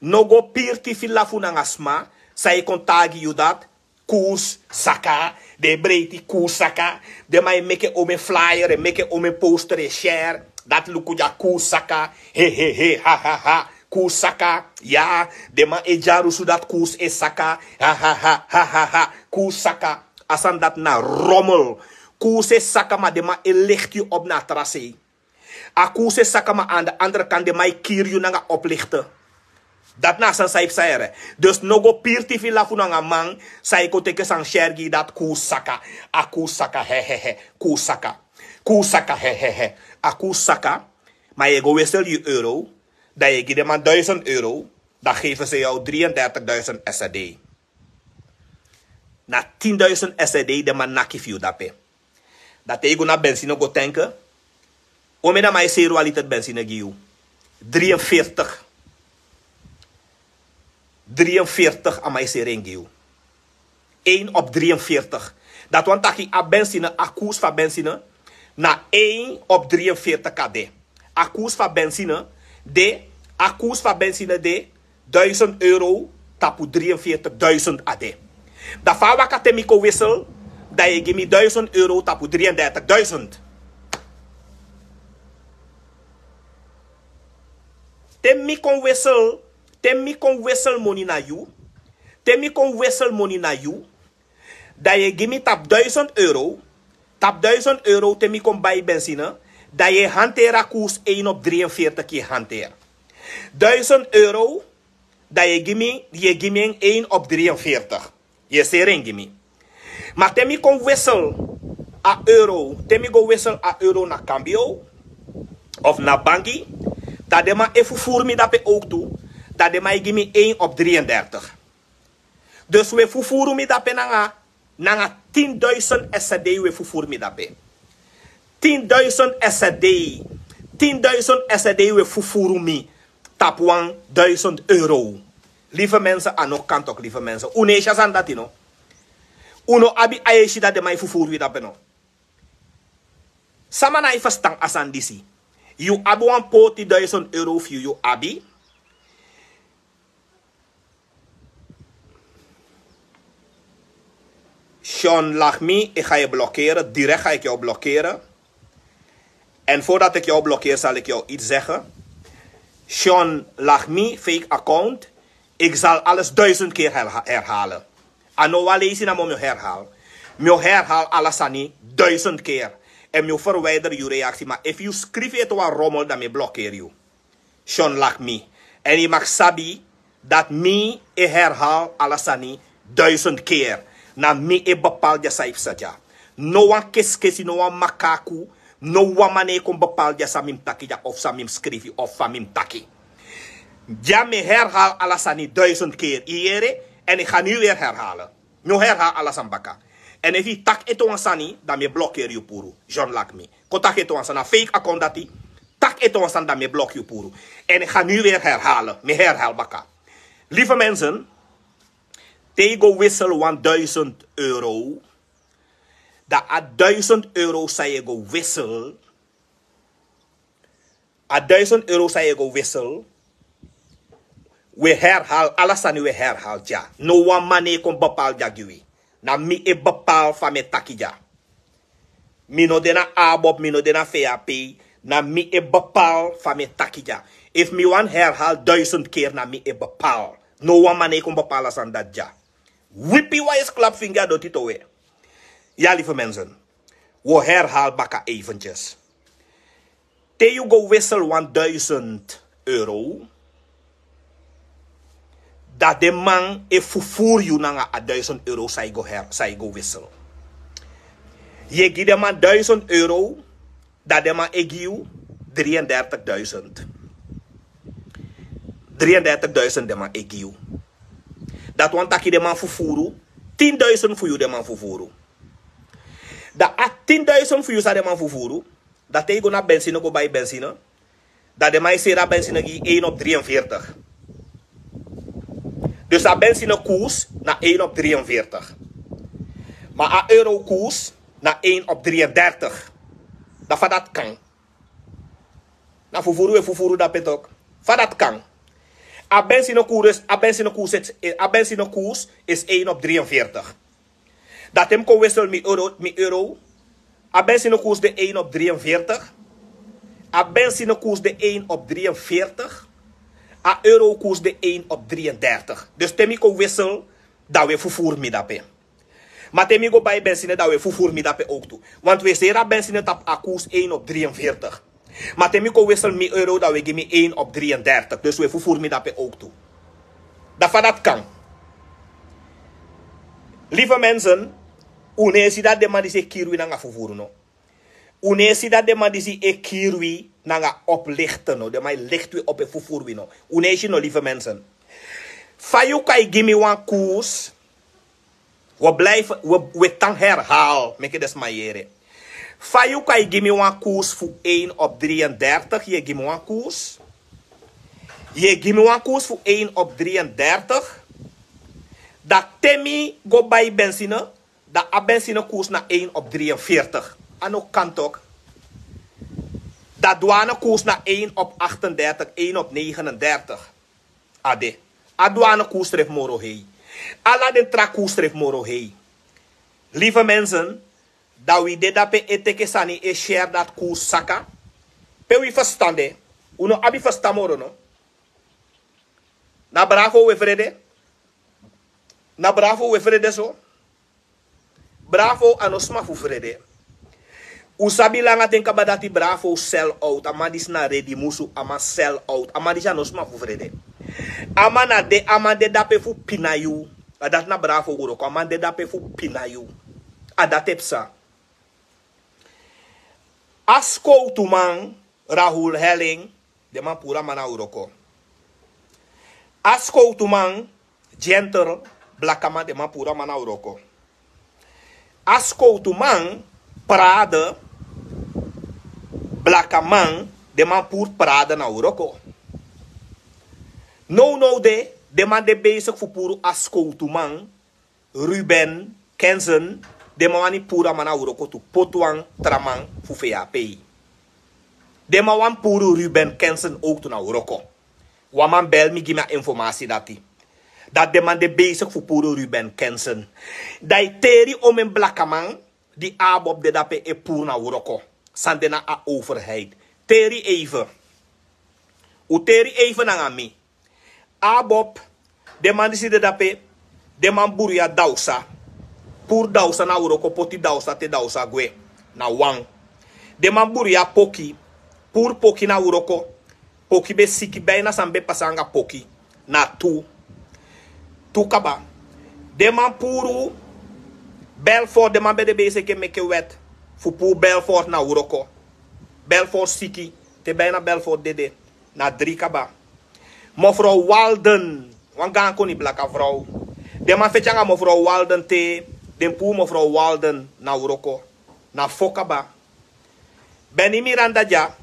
no go piri tifi lafu nanga sma san e kon taigi yu dati koers saka, den e breiti koers saka. Den man e meki omen flyer, e meki omen poster, e share. Dati luku dya, koers saka. He, he, he, ha, ha, ha. Koers saka. Ya, den man e dyarusu dati koers e saka. Ha, ha, ha, ha, ha, ha. Koers saka. A sani dati na rommel. Koers e saka, ma den man e licht yu op na a tra sei. A koers e saka, ma aan de andere kant den man e kiri yu nanga oplichten. Dati na a sani san e psa, yere. Dus no go piri tifi lafu nanga man san e kon teki san share gi yu dati koers saka. A koers saka, he, he, he. Koers saka. Koers saka, he, he, he. A koers saka, ma yu e go wissel yu euro, dan yu e gi den man duizend euro, dan geven ze jou drieëndertigduizend S D. Na tienduizend S D den man naki fu yu dape. Dan te yu go na benzine go tanken, omeni a man e seri wan liter benzine gi yu? Drieënveertig. Drieënveertig a man e seri en gi yu. Een op drieënveertig. Dati wani taki a benzine, a koers fu a benzine na een op drieënveertig kan de. A koers fu a benzine de, a koers fu a benzine de duizend euro, tapu dri en fertik duisend a de. Dan fa a waka te mi kon wissel, dan yu e gi mi duisend euro tapu dri en dertik duisend. Te mi kon wissel, te mi kon wissel moni na yu, te mi kon wissel moni na yu, dan yu e gi mi tapu duisend euro. Tapu duisend euro te mi kon bai benzine, dan yu e hanteri a koers één op drieënveertig, yu e hanteri duisend euro. Dan yu e gi mi, yu e gi mi en één op drieënveertig. Yu e seri en gi mi. Ma te mi kon wissel a euro, te mi go wissel a euro na cambio of na banki, dan den man e fufuru mi dape ook tu. Dan den man e gi mi één op drieëndertig. Dus we fufuru mi dape nanga, nanga tienduizend S D we fufuru mi dape. Tienduizend S D. Tienduizend S D we fufuru mi tapu wan duizend euro. Lieve mensen, a no kan toch, lieve mensen. Un no e si a sani dati, no? Un no abi ai si dati den man e fufuru wi dape, no? Sama na e ferstan a sani disi. Yu abi wan poti duizend euro fu yu, yu abi. Sean Lachmi, ik ga je blokkeren. Direct ga ik jou blokkeren. En voordat ik jou blokkeer, zal ik jou iets zeggen. Sean Lachmi, fake account. Ik zal alles duizend keer herha- herhalen. A no wan leisi namo mi o herhaal. Mi o herhaal ala sani duizend keer. En mi o verwijder yu reactie. Maar if yu skrifi ete wan rommel, dan mi blokkeer yu. Sean Lachmi. En yu mag sabi dat mi e herhaal ala sani duizend keer. Na mi e bepaal dya san yu psa dya. No wan keskesi, no wan makaku, no wan man no e kon bepaal dya san mi mus taki dya of san mi mus skrifi of fa mi mus taki. Dya mi e herhaal ala sani duizend keer. Yu yere? En ik ga nu weer herhalen. Mi o herhaal ala sani baka. En efu yu taki ete wan sani, dan mi e blokkeer yu puru. Sean Lachmi. Kon taki ete wan sani, na fake account dati. Taki ete wan sani, dan mi e blok yu puru. En ik ga nu weer herhalen. Mi e herhaal baka. Lieve mensen, te yu go wissel wan duizend euro, dan a duizend euro san yu e go wissel, a duizend euro san yu e go wissel, we herhaal, ala sani we herhaal dya. No wan man no e kon bepaal dya gi wi. Na mi e bepaal fa mi e taki dya. Mi no de na ABOP, mi no de na V A P. Na mi e bepaal fa mi e taki dya. Efu mi wani herhaal duizend keer, na mi e bepaal. No wan man no e kon bepaal a sani dati dya. Wipi wan esi klap fingi a doti towe. Ya, lieve mensen. We herhaal baka eventjes. Te yu go wissel wan duizend euro, dan den man e fufuru yu nanga a duizend euro san yu go her-, san yu go wissel. Yu e gi den man duizend euro, dan den man e gi yu drieëndertigduizend. Drieëndertigduizend den man e gi yu. Dati wani taki den man fufuru tienduizend fu yu, den man fufuru. Dan a tienduizend fu yu san den man fufuru, dan te yu go na benzine go bai benzine, dan den man e seri a benzine gi yu één op drieënveertig. Dus a benzine koers na één op drieënveertig. Ma a euro koers na één op drieëndertig. Dan fa dati kan? Na fufuru we fufuru dape toch. Fa dati kan? A benzine koers, a benzine koers is, a benzine koers is één op drieënveertig. Dan te mi kon wissel mi euro, mi euro. A benzine koers de één op drieënveertig. A benzine koers de één op drieënveertig. A euro koers de één op drieëndertig. Dus te mi kon wissel, dan we fufuru mi dape. Ma te mi go bai benzine, dan we fufuru mi dape ook tu. Want we seri a benzine tapu a koers één op drieënveertig. Ma te mi kon wissel mi euro, dan we gi mi één op drieëndertig. Dus we fufuru mi dape ook tu. Dan fa dati kan? Lieve mensen, un no e si dati den man disi e kiri wi nanga fufuru, no? Un no e si dati den man disi e kiri wi nanga oplichten, no? Den man e licht wi op, e fufuru wi, no? Un no e si, no, lieve mensen. Fa yu kan gi mi wan koers? We blijven, we, we tan herhaal. Meki den sma yere. Fa yu kan gi mi wan koers fu één op drieëndertig? Yu e gi mi wan koers. Yu e gi mi wan koers fu één op drieëndertig. Dan te mi go bai benzine, dan a benzine koers na één op drieënveertig. A no kan toch? Dan douane koers na één op achtendertig, één op negenendertig. A de. A dwana kuusrefi moro hei. Ala den tra kuusrefi moro hei. Lieve mensen, dan wi de dape e teke sani e share dati kuusu saka. Pe wi ferstan de? Un no abi ferstan moro no? Na bravo wi e frede? Na bravo wi e frede so? Bravo a no sma fu frede. Un sabi langa ten kaba dati bravo sell out. A man disi na redi musu, a man sell out. A man disi a no sma fu frede. A man na de, a man de dape fu pina yu. A dati na bravo wroko, a man de dape fu pina yu. A dati e psa. A skowtuman Rahul Helling, den man puru a man na wroko. A skowtuman Gentle, blakaman, den man puru a man na wroko. A skowtuman Prade, blakaman, den man puru Prade na wroko. Nownow de, den man de bezig fu puru a skowtuman Ruben Kensen, den man wani puru a man na wroko tu, poti wan tra man fu fei a pei. Den man wani puru Ruben Kensen owktu na wroko. Wan man bel mi, gi mi a informasi dati. Dati den man de bezig fu puru Ruben Kensen. Dan yu teri omeni blakaman di ABOP de dape e puru na wroko. San de na a overheid. Teri even. Un teri even nanga mi. ABOP, den man disi de dape, den man buruya Dawsa. Puru Dawsa na wroko, poti Dawsa te Dawsa gwe. Na wan. Den man buruya Poki. Puru Poki na wroko. Poki ben siki, bijna san ben pasa anga Poki. Na tu. Tu kaba. Den man puru Belfort, den man ben de bezig e meke wet fu puru Belfort na wroko. Belfort siki, te bijna Belfort dede. Na dri kaba. Mevrouw Walden, wan gaan koni blaka vrouw. Den man feti anga mevrouw Walden te den puru mevrouw Walden na wroko. Na fo kaba. Benny Miranda dya,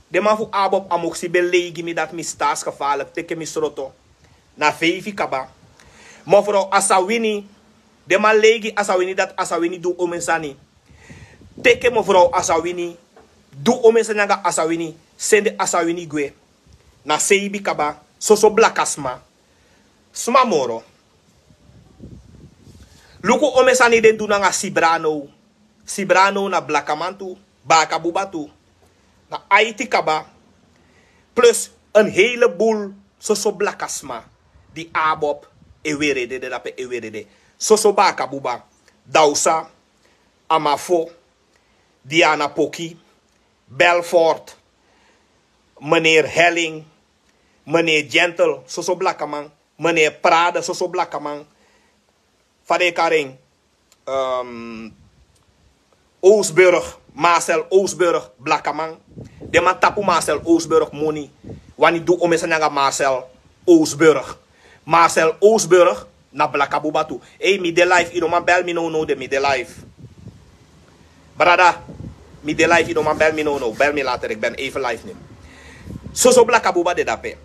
den man fu ABOP Amoksi ben lei gi mi dati mi staatsgevaarlijk teke mi sroto. Na feifi kaba. Mevrouw Asawini, den man lei gi Asawini dati Asawini du omeni sani. Teke mevrouw Asawini, du omeni sani anga Asawini, sende Asawini gwe. Na seibi kaba, soso blakasma. Sma moro. Luku omeni sani den du nanga Sibrano. Sibrano na blakaman tu, bakabuba tu. Na aiti kaba. Plus een heleboel soso blakasma di ABOP e weri ede, de dape e weri ede. Soso bakabuba, Dawsa, Amafo, Diana Poki, Belfort, meneer Helling, meneer Gentle, soso blakaman, meneer Prade, soso blakaman. Fa den e kari en, ehm, Oosburg, Marcel Oosburg, blakaman. Den man tapu Marcel Oosburg moni. Wani du omeni sani anga Marcel Oosburg. Marcel Oosburg na blakabuba tu. Ei, mi de live, yu no man bel mi nownow de, mi de live. Brada, mi de live, yu no man bel mi nownow. Bel mi later, ik ben even live nu. Soso blakabuba de dape.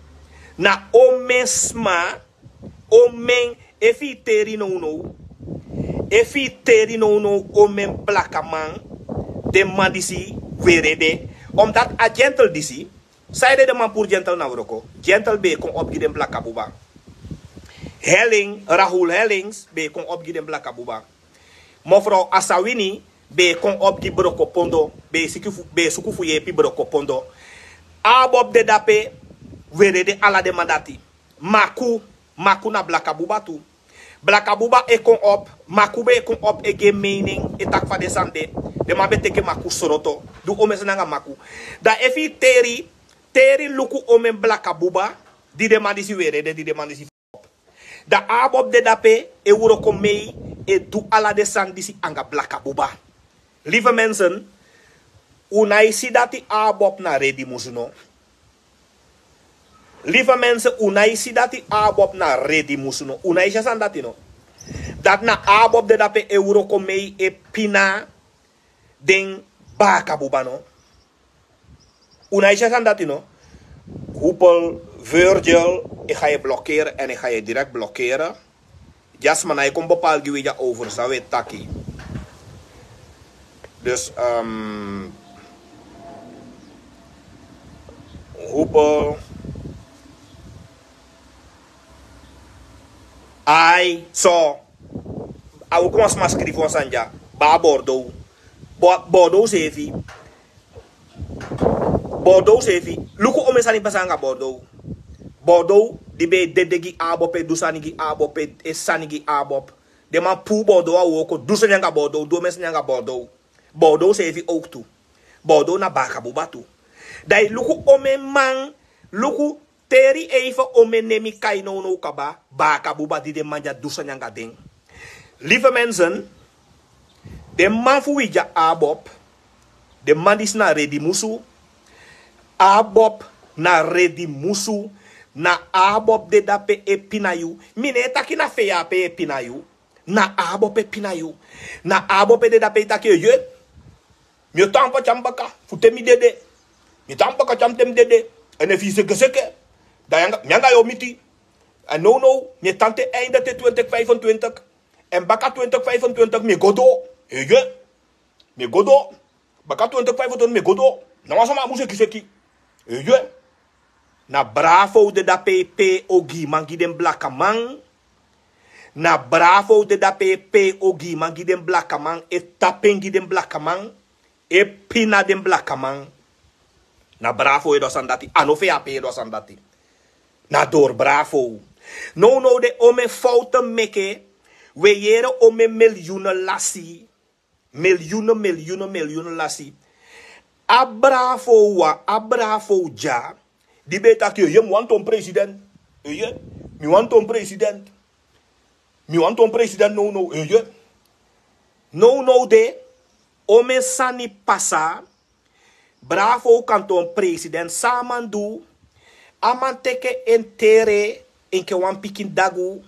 Na omeni sma, omeni, efu yu teri nownow, efu yu teri nownow, omeni blakaman, den man disi weri ede. Omdat a Gentle disi, san ede den man puru Gentle na wroko. Gentle ben e kon op gi den blakabuba. Helling, Rahul Hellings ben e kon op gi den blakabuba. Mevrouw Asawini ben e kon op gi Brokopondo, ben e siki fu, ben e suku fu yepi Brokopondo. ABOP de dape, weri ede ala den man dati. Maku, Maku na blakabuba tu. Blakabuba e kon op, Maku ben e kon op e gi en mening, e taki fa den sani de. Den man ben teke Maku sroto, du omeni sani anga Maku. Dan efu yu teri, teri luku omeni blakabuba di den man disi weri ede, di den man disi Dan ABOP de dape e wroko mee, e du ala den sani disi anga blakabuba. Lieve mensen, un nái si dati ABOP na redi musu no? Lieve mensen, un nái si dati ABOP na redi musu no? Un nái si a sani dati no? Dati na ABOP de dape e wroko mee, e pina den bakabuba no? Un nái si a sani dati no? Hoepel, Virgil, ik ga je blokkeren en ik ga je direct blokkeren. Jasma, na yu kon bepal gi wi dya over san wi e taki. Dus, ehm, Hoepel. Ai so, a wroko wan sma skrifi wan sani dya. Baa Bordeaux. Bordeaux seefi. Bordeaux seefi. Luku omen sani pasa anga Bordeaux. Bordeaux di ben e dede gi Abob, e du sani gi Abob, e sani gi Abob. Den man puu Bordeaux a wroko, du sani anga Bordeaux, du omen sani anga Bordeaux. Bordeaux seefi owktu. Bordeaux na baaka buba tu. Da i luku omen man, luku teri eifen omen nen mi kai nownow kaba, baaka buba di den man dya du sani anga den. Live mensen, den man fu wi dya Abob, den man disi na redi musu. Abob na redi musu. Na Abob de dape e pina yu. Mi no e taki na fei ape e pina yu. Na Abob e pina yu. Na Abob e de dape e taki yu. Mi o tan pati a mi baka fu te mi dede. Mi tan baka te mi dede. Èn efu yu sekeseke, da mi anga yu o miti. Èn nownow mi e tan te einde te twintig vijfentwintig. Èn baka twintig vijfentwintig mi e go doo. Mi e go doo. Baka twintig vijfentwintig mi e go doo. Na wan sama a mu sekiseki. Na Bravo de dape e pee ogiiman gi den blakaman. Na Bravo de dape e pee ogiiman gi den blakaman, e tapu en gi den blakaman, e pina den blakaman. Na Bravo e du a sani dati, a no fei ape e du a sani dati. Na dori Bravo. Nownow de omen fowtu meke, wi e yere omen milyun lasi. Milyun, milyun, milyun lasi. A Bravo wan, a Bravo dya, di ben e taki yu, yu mu wani toon president. Yu, mi wani toon president. Mi wani toon president nownow, yu. Nownow de, omen sani pasa, Bravo kan toon president, san a man du, a man teke en tere enke wan pikin dagu,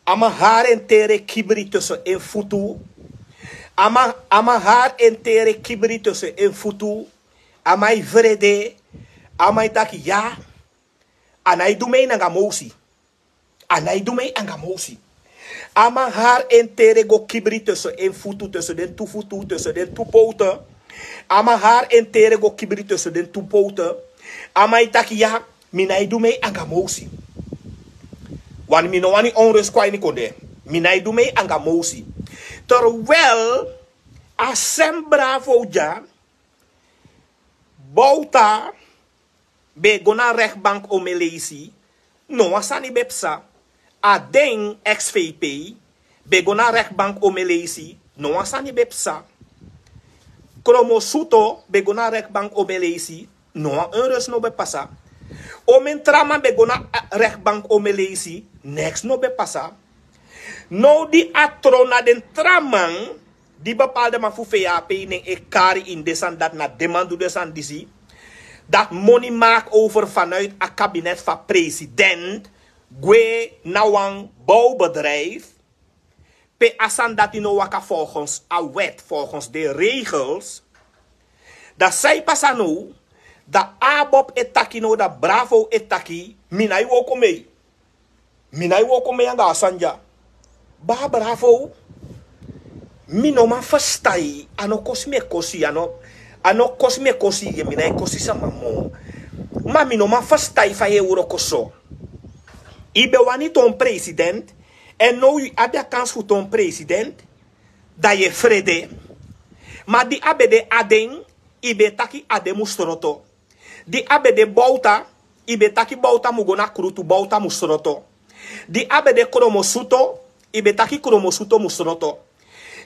a man hari en tere kibri tusu en futu, a man, a man hari en tere kibri tusu en futu, a man e frede, a man e taki ya, a nái du mee nanga Mowsi. A nái du mee anga Mowsi. A man hari en tere go kibri tusu en futu, tusu den tu futu, tusu den tu powtu. A man hari en tere go kibri tusu den tu powtu. A man e taki ya, mi nái du mee anga Mowsi. Wani mi no wani onrust kon a ini kondee. Mi nái du mee anga Mowsi. Terwijl a sem Bravo dya, Bouta ben go na rechtbank omen leisi, no wan sani ben psa. A den ex-V P ben go na rechtbank omen leisi, no wan sani ben psa. Kromosuto ben go na rechtbank omen leisi, no wan onrust no ben pasa. Omen tra man ben go na, eh, rechtbank omen leisi, niks no ben pasa. Now di a tron na den tra man, di bepaalde man fu V A P nen e kari ini den sani dati, na den man du den sani disi. Dati moni maak over vanuit a kabinet fu a president gwe na wan bouwbedrijf, pe a sani dati no waka volgens a wet, volgens de regels. Da san e pasa now, da Abob e taki now, da Bravo e taki, mi nái wooko mee. Mi nái wooko mee anga a sani dya. Baa Bravo, mi no man ferstan yu, a no kosi mi e kosi yu, a no, a no kosi mi e kosi yu, mi nái kosi sama moo. Ma mi no man ferstan yu fa yu e wroko so. Yu ben wani toon president, èn now yu abi a kans fu toon president, da yu e frede. Ma di a ben de Aden, yu ben e taki Aden mu sroto. Di a ben de Bouta, yu ben taki Bouta mu go na krutu, Bouta mu sroto. Di a ben de Kromosuto, yu ben taki Kromosuto mu sroto.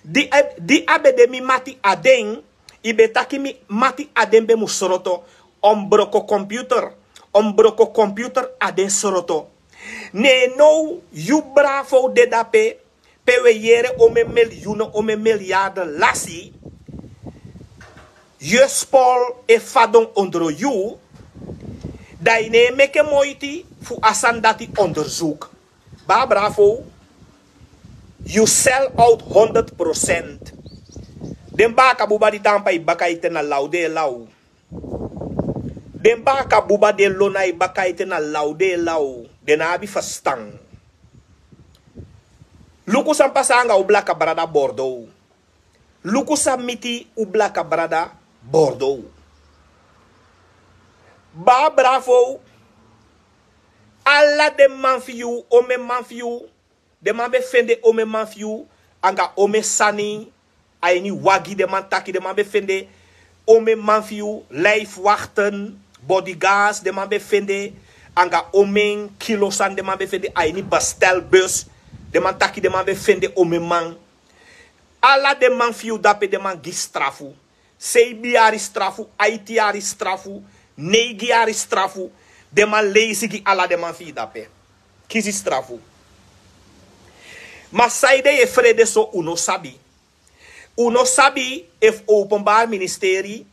Di a, di a ben de mi mati Aden, yu ben taki mi mati Aden ben mu sroto. On broko computer, on broko computer Aden sroto. Ne now yu Bravo de dape, pe wi e yere omen milyun, omen miljarden lasi, yu e spoil e fadon ondro yu, da yu no e meke moiti fu a sani dati onderzoek. Baa Bravo, yu sell out honderd procent. Den baaka buba di tan pe yu baka ete na law den e law. Den baaka buba di e lon na yu baka ete na law den e law. Den no abi ferstan. Luku san pasa anga u blaka brada Bordeaux. Luku san miti u blaka brada Bordeaux. Baa Bravo, ala den man fu yu, omen man fu yu, Den man ben fende omen man fu yu anga omen sani. A ini wagi den man taki, den man ben fende omen man fu yu, lijfwachten, bodyguards, den man ben fende anga omen kilo sani, den man ben fende a ini bestelbus. Den man taki den man ben fende omen man. Ala den man fu yu dape, den man gi strafu. Seibi yari strafu, aiti yari strafu, neigi yari strafu. Den man leisi gi ala den man fu yu dape. Kisi strafu. Ma san ede yu e frede so, un no sabi. Un no sabi efu Openbaar Ministerie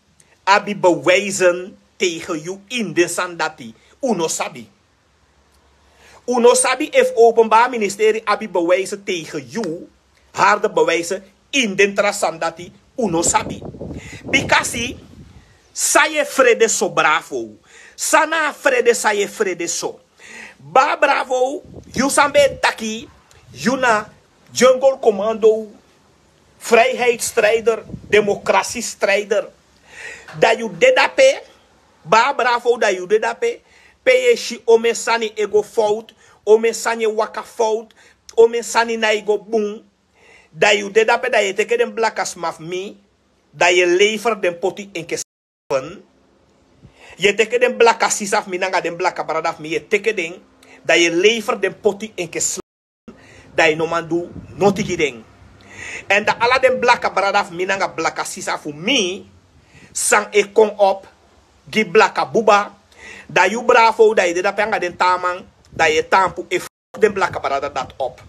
abi bewijzen tegen yu ini den sani dati. Un no sabi. Un no sabi efu Openbaar Ministerie abi bewijzen tegen yu, harde bewijzen, ini den tra sani dati. Un no sabi. Bikasi san yu e frede so, Bravo? San na a frede san yu e frede so? Baa Bravo, yu san ben e taki yu na jungle commando, vrijheidsstrijder, democratiestrijder. Da yu de dape, Baa Bravo, da yu de dape, pe yu e si omen sani e go fout, omen sani e waka fout, omen sani nái go bun. Da yu de dape, da yu e teke den blaka sma fu mi, da yu e lever den poti enke slaven. Yu e teke den blaka sisa fu mi nanga den blaka brada fu mi, yu e teke den, da yu e lever den poti enke slaven. Da yu no man du noti gi den. Èn da ala den blaka brada fu mi nanga blaka sisa fu mi san e kon op gi blaka buba, da yu Bravo, da yu de dape anga den taa man, da yu e tampu e fok den blaka brada dati op.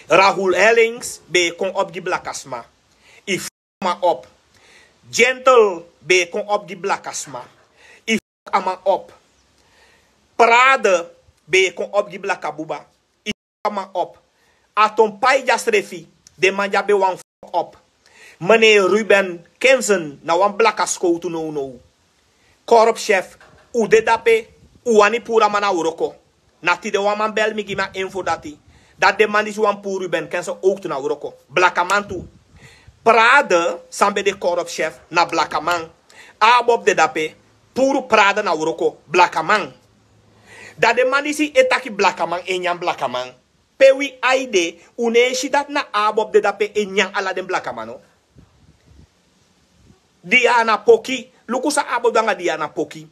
Rahul Hellings ben e kon op gi blaka sma. I fok a man op. Gentle ben e kon op gi blaka sma. I fok a man op. Prade ben e kon op gi blaka buba. I fok a man op. Aton pai dya srefi, den man dya ben wani fok op. Meneer Ruben Kensen na wan blaka skowtu nownow. Korpschef, un de dape, un wani puru a man na wroko. Na tide wan man bel mi gi mi a info dati, dati den man disi wani puru Ruben Kensen owktu na wroko. Blakaman tu. Prade san ben de korpschef na blakaman. Abob de dape, puru Prade na wroko, blakaman. Da den man disi e taki blakaman e nyan blakaman. Pe wi ai de, un no e si dati na Abob de dape e nyan ala den blakaman no? Diana Poki, luku san Abob du anga Diana Poki.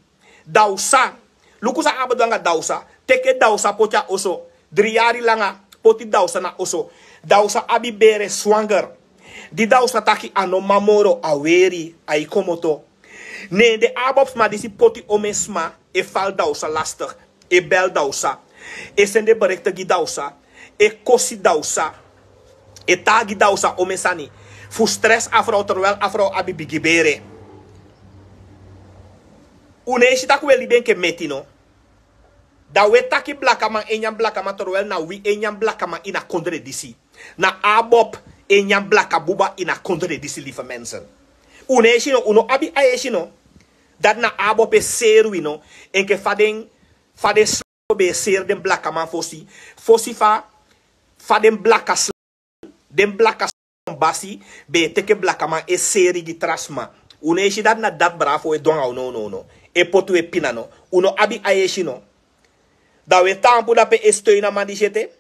Dawsa, luku san Abob du anga Dawsa. Teke Dawsa poti a oso. Dri yari langa, poti Dawsa na oso. Dawsa abi bere swanger. Di Dawsa taki a no man moro, a weri, ai komoto. Ne den Abob sma disi poti omen sma e fal Dawsa lastig, e bel Dawsa, e sende berekte gi Dawsa, e kosi Dawsa, e taigi Dawsa omen sani. Fu stress a frow, terwijl a frow abi bigi bere. Un no e si tak' un e libi enke meti no? Da un e taki blakaman e nyan blakaman, terwijl na wi e nyan blakaman ini a kondre disi. Na Abob e nyan blaka buba ini a kondre disi, lieve mensen. Un no e si no, un no abi ai e si no? Dati na Abob e seri wi no, enke fa den, fa den slaven ben e seri den blakaman fosi. Fosi fa, fa den blaka sla-, den blaka sla-, basi ben e teke blakaman e seri gi tra sma. Un no e si dati na dati Bravo e du anga un nownow no? E poti un e pina no? Un no abi ai e si no? Da un e tampu dape e steun a man disi ete.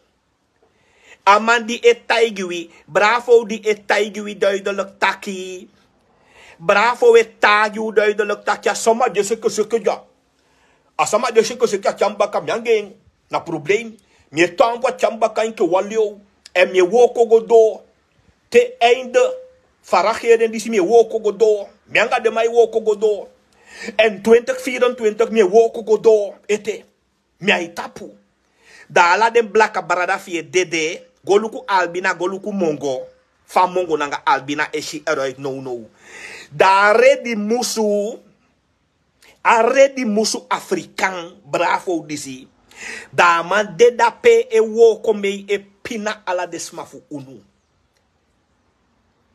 A man di e taigi wi, Bravo di e taigi wi duidelijk taki. Bravo e taigi wi duidelijk taki a sama di e seke seke dya. A sama di e seke seke a tyari mi baka, mi anga en na probleem. Mi e tampu, a tyari mi baka enke wan lew. Èn mi e wooko go doo. Te einde fu a regering disi mi e wooko go doo. Mi anga den man e wooko go doo. Èn twintig vierentwintig mi e wooko go doo ete. Mi a e tapu. Da ala den blaka brada fu yu e dede. Go luku Albina, go luku Mongo. Fa Mongo nanga Albina e si eruit nownow. Da a redi musu, a redi musu Afrikan, Bravo disi. Da a man de dape e wooko mee e pina ala den sma fu unu.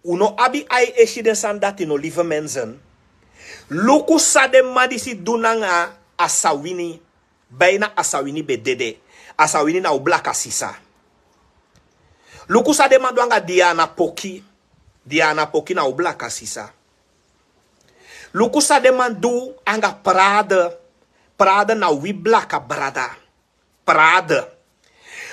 Un no abi ai e si den sani dati no, lieve mensen. Luku san den man disi du nanga Asawini. Bijna Asawini ben dede. Asawini na un blaka sisa. Luku san den man du anga Diana Poki. Diana Poki na un blaka sisa. Luku san den man du anga Prade. Prade na wi blaka brada. Prade.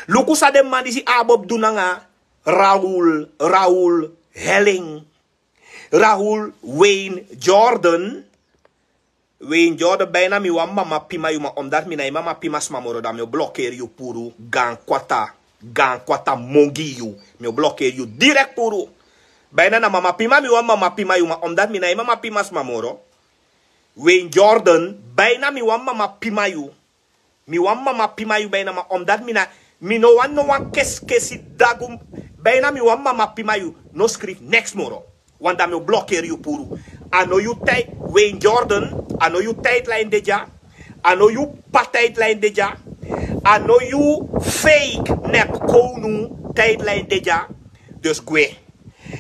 Luku san den man disi abi fu du nanga Raul, Raul Helling, Raul Wayne Jordan. Wayne Jordan, bijna mi wan mama pima yu, ma omdat mi na yu mama pima sma moro, dan mi o blokeri yu puru, gan kwata, gan kwata mongi yu. Mi o blokeri yu direct puru. Bijna na mama pima mi wan mama pima yu, ma omdat mi na yu mama pima sma moro. Wayne Jordan, bijna mi wan mama pima yu. Mi wan mama pima yu bijna, ma omdat mi na, mi no wan, no wan keskesi dagu, bijna mi wan mama pima yu, no skrif niks moro. Want dan mi o blokeri yu puru. A no yu tijd, Wayne Jordan, a no yu tijdlijn de dya. A no yu pa tijdlijn de dya. A no yu fake nep kownu tijdlijn de dya. Dus gwe.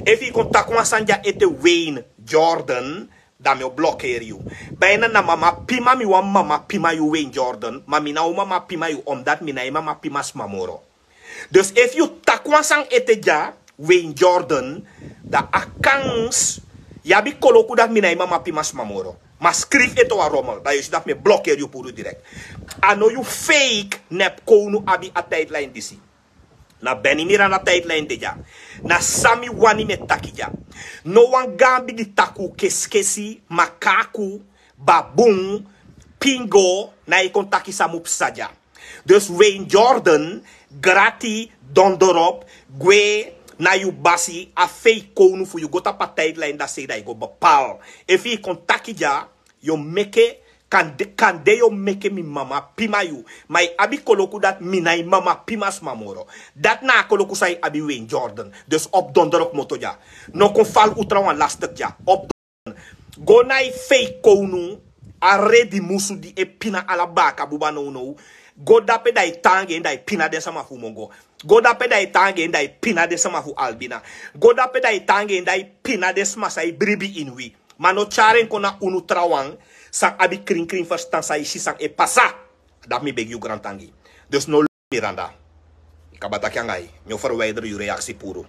Efu yu kon taki wan sani dya ete Wayne Jordan, dan mi o blokeri yu. Bijna na mama pima mi wan mama pima yu Wayne Jordan, ma mi na o mama pima yu omdat mi na yu mama pima sma moro. Dus efu yu taki wan sani ete dya Wayne Jordan, dan a kans yu abi koloku dati mi na yu mama pima sma moro. Ma skrif ete wan romel, dan yu si dati mi e blokeri yu puru direct. A no yu fake nep kownu abi a tijdlijn disi. Na Benny Miranda tijdlijn de dya. Na san mi wani mi e taki dya. No wan gaan bigi taku, keskesi, makaku, babun, pingo, na e kon taki san mu psa dya. Dus Wayne Jordan, grati, dondrop, gwe na yu basi, a fake kownu fu yu, go tapu a tijdlijn, dan sei dan yu go bepaal. Efu yu kon taki dya, yu o meke, kande, kande yu o meke mi mama pima yu. Ma yu abi koloku dati mi na yu mama pima sma moro. Dati na a koloku san yu abi Wayne Jordan. Dus opo dondro kmoto dya. No kon fali un trawan lastik dya. Opo dondro. Go na yu fake kownu, a redi musu di e pina ala baka buba nownow. Go dape dan yu tan anga en dan yu pina den sama fu Mongo. Go dape dan yu tan anga en dan yu pina den sama fu Albina. Go dape dan yu tan anga en dan yu pina den sama san e bribi ini wi. Ma no tyari en kon na unu trawan san abi krinkrin ferstan, san e si san e pasa. Dati mi begi yu grantangi. Dus no Miranda. Yu kaba taki anga yu. Mi o ferwijderi yu reaksi puru.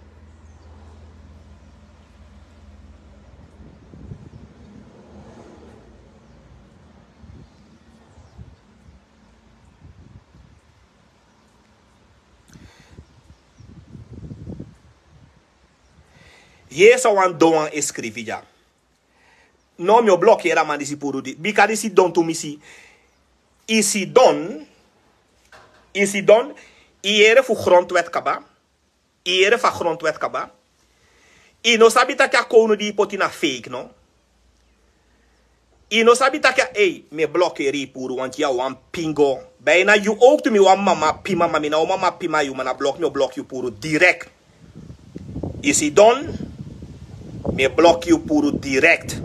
Yee san wan don wan e skrifi dya. No, mi o blokeri a man disi puru di. Bika disi don tumisi. Yu sidon. Yu sidon. Yu yere fu grondwet kaba. Yu yere fu a grondwet kaba. Yu no sabi taki a kownu di yu poti na fake, no? Yu no sabi taki a, ei, mi e blokeri yu puru, want yu a wan pingo. Bijna yu ook tu mi wan mama pima, ma mi na o mama pima yu, ma na blok mi o blok yu puru direct. Yu sidon, mi e blok yu puru direct.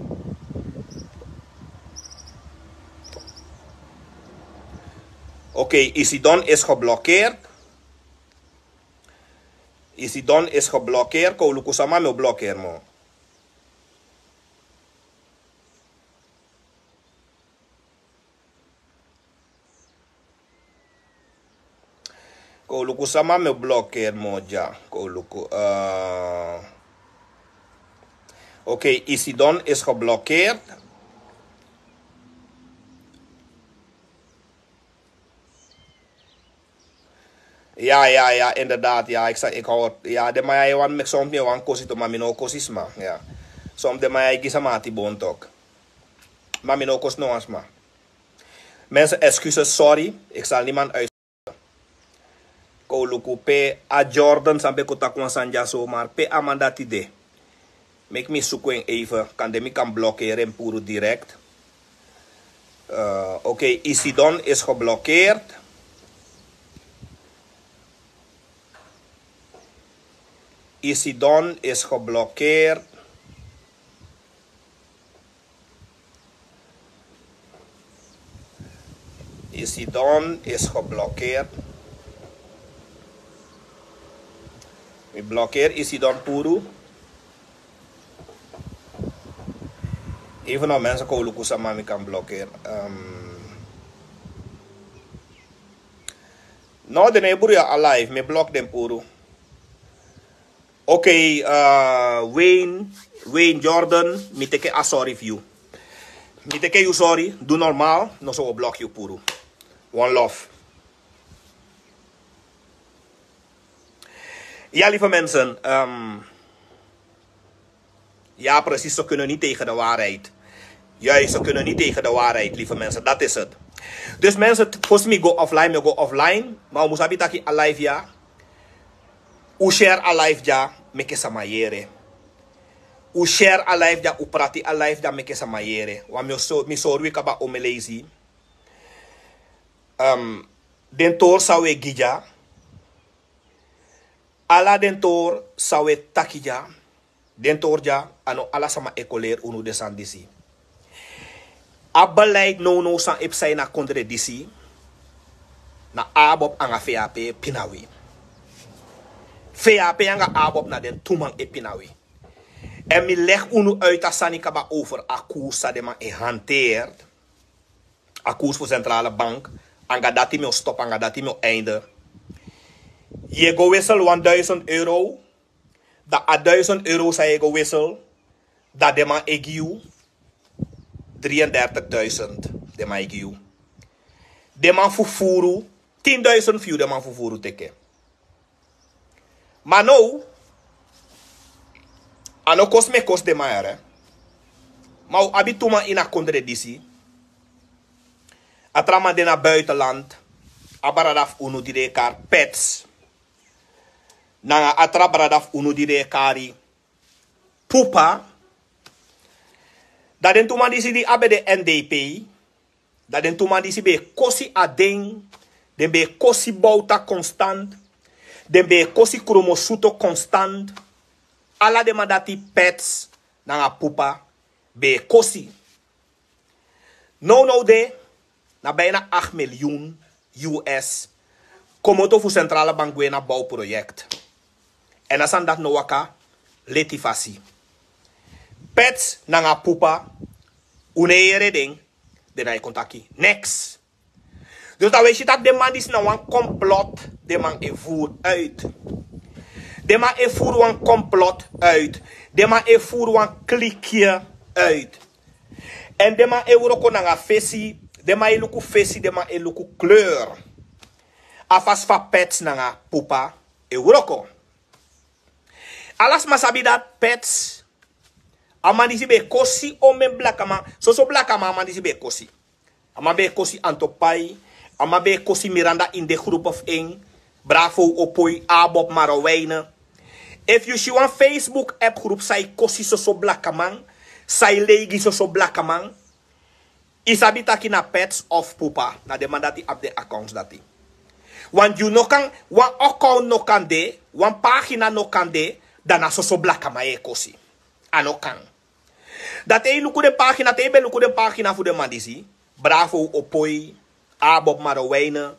Oké, yu sidon is geblokkeerd. Yu sidon is geblokkeerd. Kon un luku sama mi o blokkeer mo. Kon un luku sama mi o blokkeer mo dya. Kon un luku, eh. Oké, yu sidon is geblokkeerd. Ya, ya, ya, inderdaad, ya, ik sa, ik hoor, ya, den man ya e wani meki soms mi e wani kosi tu, ma mi no o kosi sma, ya. Soms den man ya e gi sama ati bon tok. Ma mi no o kosi no wan sma. Mensen, excuses, sorry, ik zal niemand uit. Kon un luku pe a Jordan san ben kon taki wan sani dya so, maar pe a man dati de. Meki mi suku en even, kande mi kan blokkeer en puru direct. Eh, oké, yu sidon is geblokkeerd. Yu sidon is geblokkeerd. Yu sidon is geblokkeerd. Mi blokkeer yu sidon puru. Even now mensen, kon un luku sama mi kan blokkeer. Ehm. No, den no e buru yu a live, mi e blok den puru. Oké, eh, Wayne, Wayne Jordan, mi teke a sorry fu yu. Mi teke yu sorry, du normaal, noso wi o blok yu puru. One love. Ja, lieve mensen. Ehm, ja, precies. Ze kunnen niet tegen de waarheid. Juist, ze kunnen niet tegen de waarheid, lieve mensen. Dat is het. Dus mensen, kosi mi go offline, mi go offline. Maar we moeten taki a live, ja. U share a live, ja. Meke sama yere. U share a live, ja. U prati a live, ja. Meke sama yere. Wan mi so, mi sorry kaba o mi leisi. Ehm, den tori san we gi dya. Ala den tori san we taki dya. Den tori dya, a no ala sama e kon leri unu den sani disi. A beleid nownow san e psa ini a kondre disi. Na ABOP anga VHP e pina wi. VHP anga ABOP na den tu man e pina wi. Èn mi legi unu uit a sani kaba over a koers san den man e hanteer. A koers fu centrale bank. Anga dati mi o stop, anga dati mi o einde. Yu e go wissel wan duizend euro. Dan a duizend euro san yu e go wissel, dan den man e gi yu drieëndertigduizend. Den man e gi yu. Den man fufuru tienduizend fu yu, den man fufuru teke. Ma now, a no kosi mi e kosi den man yere. Ma u abi tu man ini a kondre disi. A tra man de na buitenland. A brada fu unu di den e kari Pets. Nanga a tra brada fu unu di den e kari Pupa. Dan den tu man disi di a ben de NDP. Dan den tu man disi ben e kosi Aden. Den ben e kosi Bouta constant. Den ben e kosi Kromosutto constant. Ala den man dati, Pets nanga Pupa, ben e kosi. Nownow de na bijna acht miljoen US komoto fu centrale bank gwe na bouwproject. Èn a sani dati no waka leti fasi. Pets nanga Pupa, un no e yere den, den no e kon taki neks. Dus dan we si taki den man disi na wan complot den man e voer uit. Den man e voer wan complot uit. Den man e voer wan klikje uit. Èn den man e wroko nanga fesi, den man e luku fesi, den man e luku kleur. A fasi fa Pets nanga Pupa e wroko. Ala sma sabi dati Pets, a man disi ben e kosi omeni blakaman, soso blakaman a man disi ben e kosi. A man ben e kosi Anton Pay, a man ben e kosi Miranda ini den groepu fu en, Bravo Opoi, ABOP Marowijne. Efu yu si wan Facebook app groepu san e kosi soso blakaman, san e lei gi soso blakaman, yu sabi taki na Pets of Pupa, na den man dati abi den accounts dati. Want yu no kan, wan account no kan de, wan pagina no kan de, dan na soso blakaman yu e kosi. A no kan. Dan te yu luku den pagina, te yu ben luku den pagina fu den man disi, Bravo Opoi, ABOP Marowijne,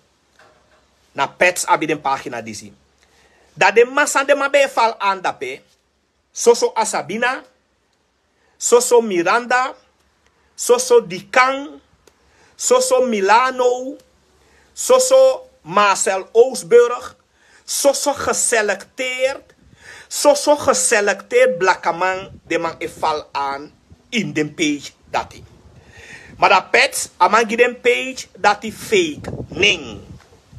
na Pets abi den pagina disi. Dan den man san den man ben e fal an dape, soso Asabina, soso Miranda, soso Dikan, soso Milano, soso Marcel Oosburg, soso geselecteerd, soso geselecteerd blakaman den man e fal an ini den page dati. Ma dan Pets, a man gi den page dati fake nen.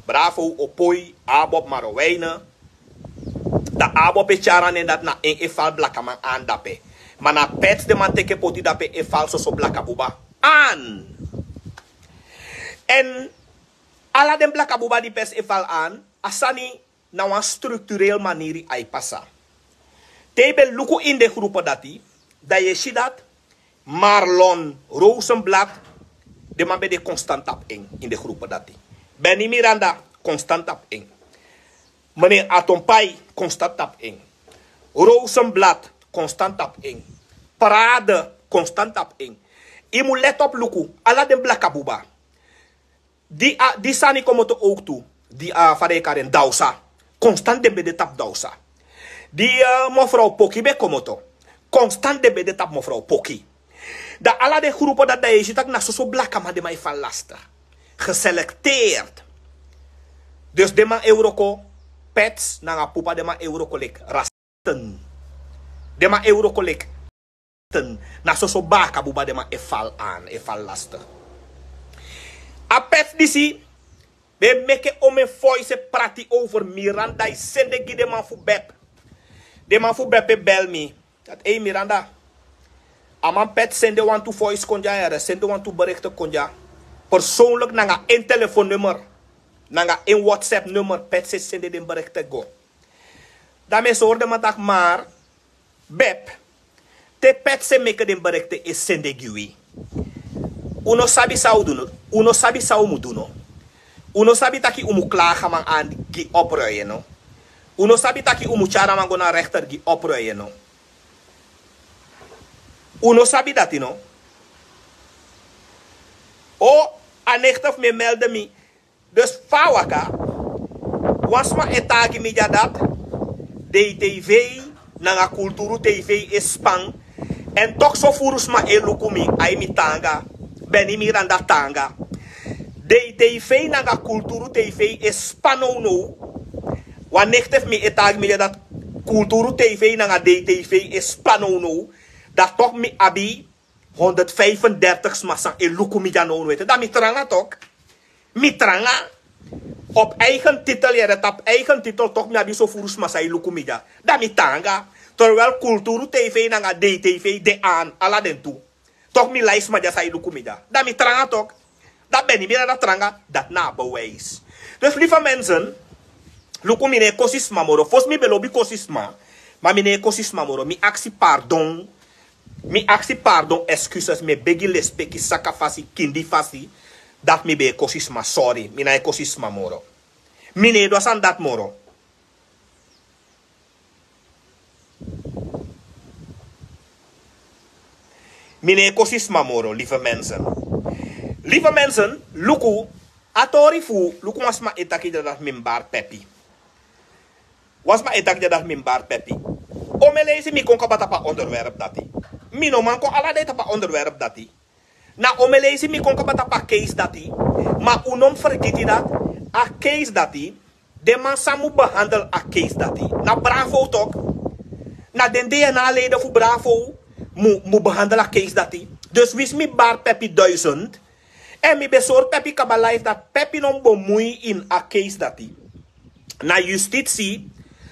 Bravo Opoi, ABOP Marowijne. Dan ABOP e tyari a nen dati, na en e fal blakaman an dape. Ma na Pets den man teke poti dape e fal soso blakabuba an. Èn ala den blakabuba di Pets e fal an, a sani na wan structureel maniri a e pasa. Te yu ben luku ini den groepu dati, dan yu e si dati Marlon Rosenblatt, den man ben de constant tapu en ini den groepu dati. Benny Miranda, constant tapu en. Meneer Anton Pay, constant tapu en. Rosenblatt, constant tapu en. Prade, constant tapu en. Yu mu let op luku, ala den blakabuba. Di, a, di sani komoto ook tu. Di, a, fa den e kari en, Dausa. Constant den ben de tapu Dausa. Di, a, mevrouw Poki ben komoto. Constant den ben de tapu mevrouw Poki. Dan ala den groepu dati, dan yu e si taki na soso blakaman den man e fal lastig. Geselecteerd. Dus den man e wroko, Pets nanga Pupa, den man e wroko leki ras- ten. Den man e wroko leki ten. Na soso blakabuba den man e fal an, e fal lastig. A Pets disi, Ben meke omen voice e prati over Miranda e sende gi den man fu bep. Den man fu bep e bel mi. Dat ei Miranda. A man pet sende wantu voice kon dya, yere sende wantu berichten kon dya. Persoonlijk nanga en telefoonnummer, nanga en WhatsApp nummer pet se sende den berichten go. Dan mi sori den man taki maar bep, te pet se meke den berichten e sende gi wi. Un no sabi san un du no. Un no sabi san un mu du no. Un no sabi taki un mu klagi a man an gi opruyen no. Un no sabi taki un mu tyari a man go na rechter gi opruyen no. Un no sabi dati no. O, a nechter fu mi e melde mi. Dus fa a waka, wan sma e taigi mi dya dati DTV nanga Kulturu TV e span. Èn toki so furu sma e luku mi, ai mi taanga. Beni Miranda taanga. DTV nanga Kulturu TV e span nownow. Wan nechter fu mi e taigi mi dya dati Kulturu TV nanga DTV e span nownow. Dan toki mi abi honderdvijfendertig sma san e luku mi dya nownow ete. Dan mi tranga toki. Mi tranga. Op eigen titel, yere, tapu eigen titel toki mi abi so furu sma san e luku mi dya. Dan mi taanga. Terwijl Kulturu TV nanga DTV de aan, ala den tu. Toki mi lai sma dya san e luku mi dya. Dan mi tranga toki. Dan Beni Miranda tranga, dati na a bewijs. Dus lieve mensen, luku, mi no e kosi sma moro. Fosi mi ben lobi kosi sma. Ma mi no e kosi sma moro. Mi aksi pardon. Mi aksi pardon, excuses, mi e begi lespeki, saka fasi, kindi fasi. Dati mi ben e kosi sma, sorry. Mi no e kosi sma moro. Mi no e du a sani dati moro. Mi no e kosi sma moro, lieve mensen. Lieve mensen, luku, a tori fu, luku, wan sma e taki dya dati mi mus bari pepi. Wan sma e taki dya dati mi mus bari pepi. Omeleisi mi kon kaba tapu a onderwerp dati. Mi no man kon ala dei tapu a onderwerp dati. Na omeleisi mi kon kaba tapu a case dati. Ma un no mus fergiti dati a case dati, den man san mu behandel a case dati, na Bravo toki. Na den DNA-leden fu Bravo mu, mu behandel a case dati. Dus winsi mi bari pepi duizend, èn mi ben sori pepi kaba live dati pepi no mu bemui ini a case dati. Na justitie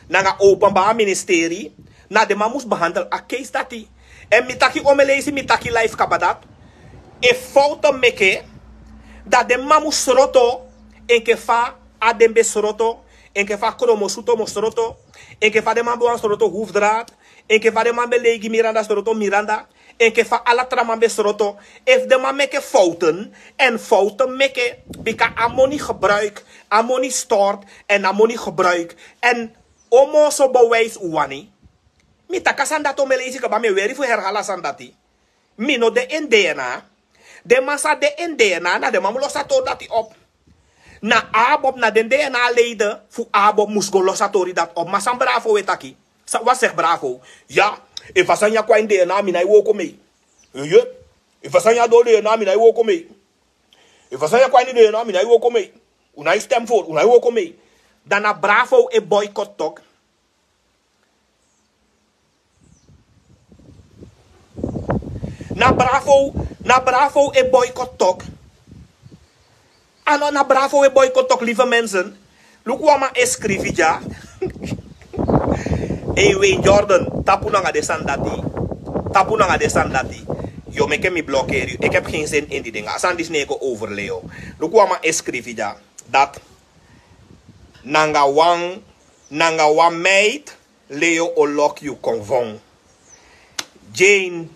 nanga openbaar ministerie, na den man mus behandel a case dati. Èn mi taki omeleisi mi taki live kaba dati, efu fouten meke, dan den man mus sroto, enke fa a den ben sroto, enke fa Kromosutomo sroto, enke fa den man ben wani sroto Hoefdraad, enke fa den man ben lei gi Miranda sroto Miranda, enke fa ala tra man ben sroto. Efu den man meke fouten, èn fouten meke, bika a moni gebruik, a moni stort, èn a moni gebruik, èn omeni so bewijs un wani. Mi taki a sani dati omeleisi kaba, mi e weri fu herhaal a sani dati. Mi no de ini DNA. Den man san de ini DNA, na den man mu losi a tori dati op. Na ABOP, na den DNA-leden fu ABOP mus go losi a tori dati op. Ma san Bravo e taki? San, wat zegt Bravo? Ya, efu a sani ya kon a ini DNA, mi nái wooko mee. Efu a sani ya doro DNA, mi nái wooko mee. Efu a sani ya kon a ini DNA, mi nái wooko mee. Un nái stem voor, un nái wooko mee. Dan na Bravo e boycott toki. Na Bravo, na Bravo e boycott toki. A no, na Bravo e boycott toki, lieve mensen. Luku, wan man e skrifi dya. Ei, Wayne Jordan, tapu nanga den sani dati. Tapu nanga den sani dati. Yu o meke mi blokeri yu. Ik heb geen zin in die dingen. A sani disi no e go over, Leo. Luku, wan man e skrifi dya. Dati nanga wan, nanga wan meid Leo o loki yu kon vong. Jane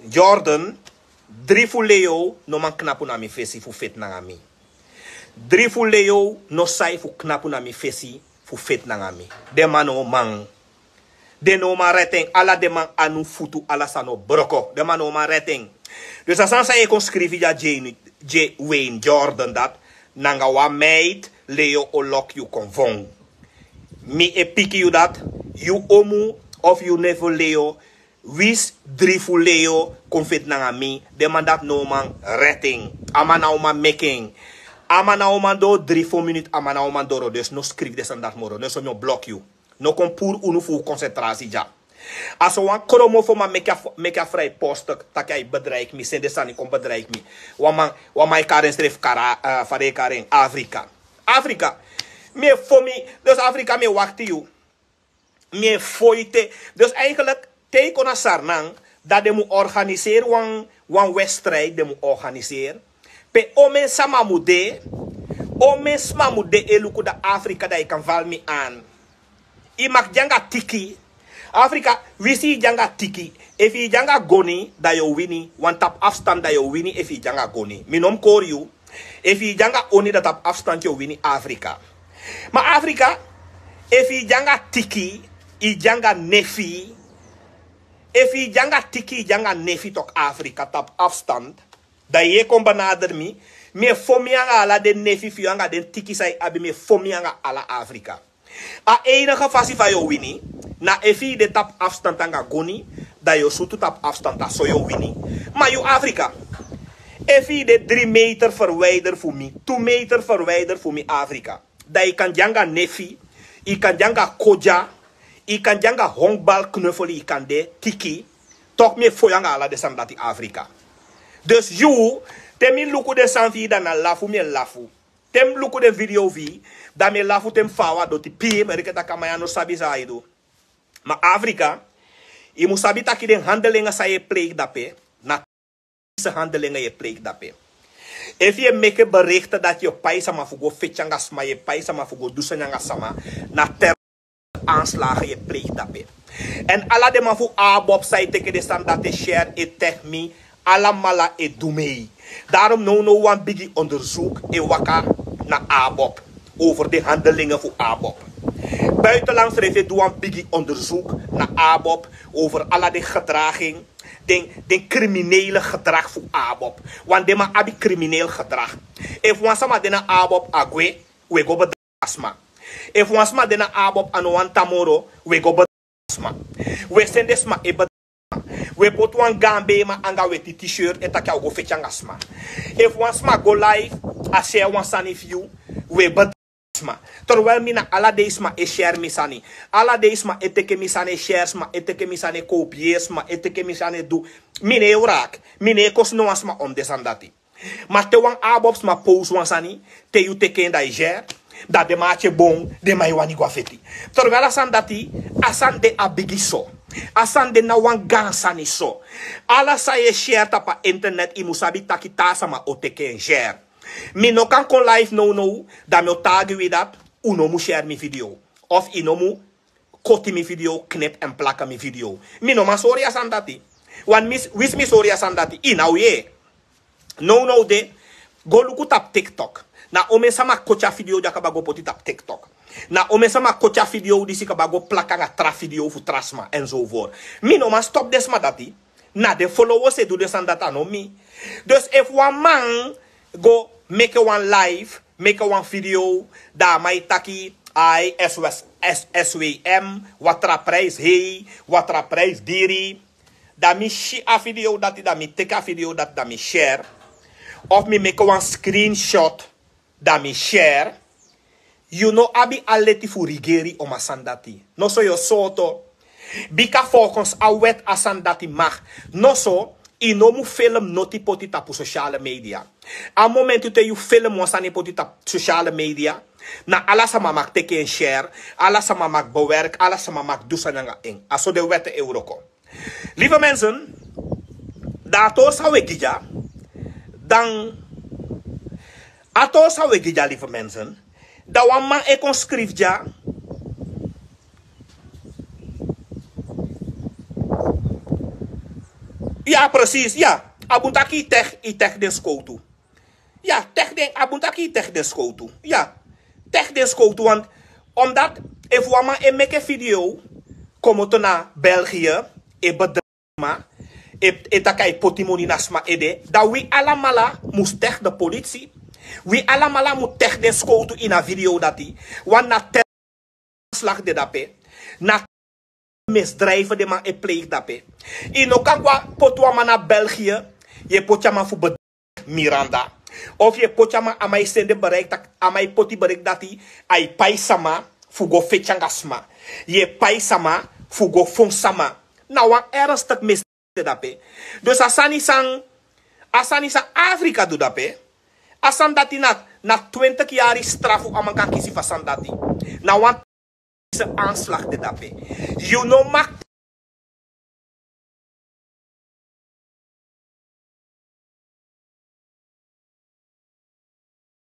Jordan, dri fu Leo no man knapu na mi fesi fu feti nanga mi. Dri fu Leo no sai fu knapu na mi fesi fu feti nanga mi. Den man no man. Den no man red en, ala den man anu, futu, ala sani o broko. Den man no man red en. Dus a sani san yu e kon skrifi dya, Jane, J-, Wayne Jordan, dati nanga wan meid Leo o loki yu kon vong. Mi e piki yu dati, yu omu of yu nefu Leo, winsi dri fu Leo kon feti nanga mi, den man dati no man red en. A man ná o man meke en. A man ná o man doro dri fo miniti, a man ná o man doro. Dus no skrifi den sani dati moro. Dus mi o blok yu. No kon puru unu fu concentratie dya. A so wan kromofo man meke a f-, meke a vrijpostig taki a e bedreig mi, sende sani kon bedreig mi. Wan man, wan man e kari ensrefi kara, eh, fa den e kari en, Afrika. Afrika. Mi e fo mi. Dus Afrika, mi e wakti yu. Mi e foite. Dus eigenlijk, te yu kon na Sarnan, dan den mu organiseri wan, wan wedstrijd, den mu organiseri. Pe omen sama mu de, omen sma mu de e luku dan Afrika dan yu kan val mi aan. Yu mag de anga tiki. Afrika, winsi yu de anga tiki. Efu yu de anga goni, dan yu o wini. Wan tapu afstand dan yu o wini efu yu de anga goni. Mi no mu kori yu. Efu yu de anga oni, dan tapu afstand yu o wini Afrika. Ma Afrika, efu yu de anga tiki, yu de anga nefi. Efu yu de anga tiki, yu de anga nefi tok Afrika, tapu afstand. Dan yu e kon benader mi. Mi e fo mi anga ala den nefi fu yu anga den tiki san yu abi, mi e fo mi anga ala Afrika. A enige fasi fa yu o wini, na efu yu de tapu afstand anga goni, dan yu o sutu tapu afstand, a so yu o wini. Ma yu Afrika, efu yu de dri meter verwijder fu mi, tu meter verwijder fu mi Afrika, dan yu kan de anga nefi, yu kan de anga kodya, yu kan de anga honkbalknuffel, yu kan de tiki, tok mi e fo yu anga ala den sani dati Afrika. Dus yu, te mi luku den sani fu yu dan na lafu mi e lafu. Te mi luku den video fu yu, dan mi e lafu te mi fawa doti pii, mi reken taki a man ya no sabi san a e du. Ma Afrika, yu mu sabi taki den handelingen san yu e pleeg dape, na terroristische handelingen yu e pleeg dape. Efu yu e meke berichten dati yu o pai sama fu go feti anga sma, yu e pai sama fu go du sani anga sama, na ter aanslagen yu e pleeg dape. Èn ala den man fu ABOP san e teke den sani dati e share e teki mi, alamala e du mee. Daarom nownow wan bigi onderzoek e waka na ABOP, over den handelingen fu ABOP. Buitenland srefi e du wan bigi onderzoek na ABOP over ala den gedraging, den, den criminele gedrag fu ABOP. Want den man abi crimineel gedrag. Efu wan sama de na ABOP a gwe, we go bedra sma. Efu wan sma de na ABOP a no wani tan moro, we go bedra sma. We sende sma e bedra sma. We poti wan gaan bema anga weti t-shirt e taki a o go feti anga sma. Efu wan sma go live, a share wan sani fu yu, we bedra sma. Terwijl mi na ala dei sma e share mi sani. Ala dei sma e teke mi sani e share, sma e teke mi sani e kopieer, sma e teke mi sani e du. Mi no e wraki. Mi no e kosi no wan sma om den sani dati. Ma te wan ABOP sma post wan sani, te yu teke en dan yu share, dan den man ati e bon, den man e wani go na feti. Terwijl a sani dati, a sani de a bigi so. A sani de na wan gaan sani so. Ala san yu e share tapu a internet, yu mu sabi taki taa sama o teke en share. Mi no kan kon live nownow, dan mi o taigi wi dati, un no mu share mi video. Of yu no mu koti mi video, knip èn plaka mi video. Mi no man sori a sani dati. Wan mi, winsi mi sori a sani dati, yu na o yee. Nownow de, go luku tapu TikTok. Na omen sama koti a video di a kaba go poti tapu TikTok. Na omen sama koti a video disi kaba go plaka anga tra video fu tra sma enzovoort. Mi no man stop den sma dati. Na den followers e du den sani dati, a no mi. Dus efu wan man go meke wan live, meke wan video, dan a man e taki, ai, S W S, S W M, watraprijs hei, watraprijs diri. Dan mi si a video dati, dan mi teki a video dati, dan mi share. Of mi meke wan screenshot, dan mi share. Yu no abi a leti fu rigeri om a sani dati. Noso yu o sooto. Bika volgens a wet a sani dati mag. Noso, yu no mu film noti poti tapu sociale media. A momenti te yu film wan sani poti tapu sociale media, na ala sama mag teki en share, ala sama mag bewerk, ala sama mag du sani anga en. A so den wet e wroko. Lieve mensen, dan a tori san we gi dya, dan a tori san we gi dya, lieve mensen, dan wan man e kon skrifi dya. Ya, precies, ya. A bun taki yu teki, yu teki den skowtu. Ya, teki den, a bun taki yu teki den skowtu. Ya, teki den skowtu, want omdat efu wan man e meke video komoto na België, e bedrijf sma, e, e taki a e poti moni na sma ede, dan wi alamala mus teki den politie. Wi alamala mus teki den skowtu ini a video dati. Want na te slag de dape. Na misdrijven den man e pleeg dape. Yu no kan go poti wan man na België, yu e poti a man fu bedrijf Miranda. Of yu e poti a man, a man e sende bereik, taki a man e poti bereik dati a e pai sama fu go feti anga sma. Yu e pai sama fu go fon sama. Na wan ernstig misdrijf de dape. Dus a sani san, a sani san Afrika du dape, a sani dati na, Na twintig yari strafu a man kan kisi fu a sani dati. Na wan teknische aanslag de dape. Yu no mag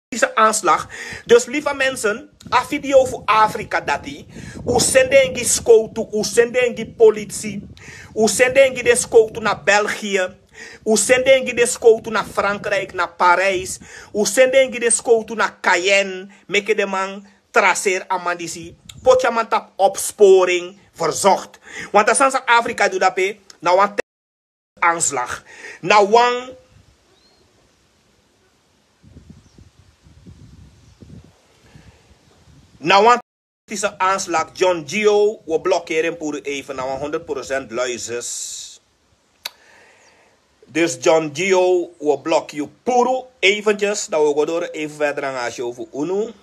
teknische aanslag. Dus lieve mensen, a video fu Afrika dati. Un sende en gi skowtu, un sende en gi politie. Un sende en gi den skowtu na België. Un sende en gi den skowtu na Frankrijk, na Parijs. Un sende en gi den skowtu na Cayenne. Meke den man traceer a man disi. Poti a man tapu opsporing verzocht. Want a sani san Afrika du dape, na wan aanslag. Na wan, na wan teknische aanslag. John Gio, we blokkeren puru even na wan honderd procent luizes. Dus John Gio, we blok yu puru eventjes. Dan we go door even verder nanga a show fu unu.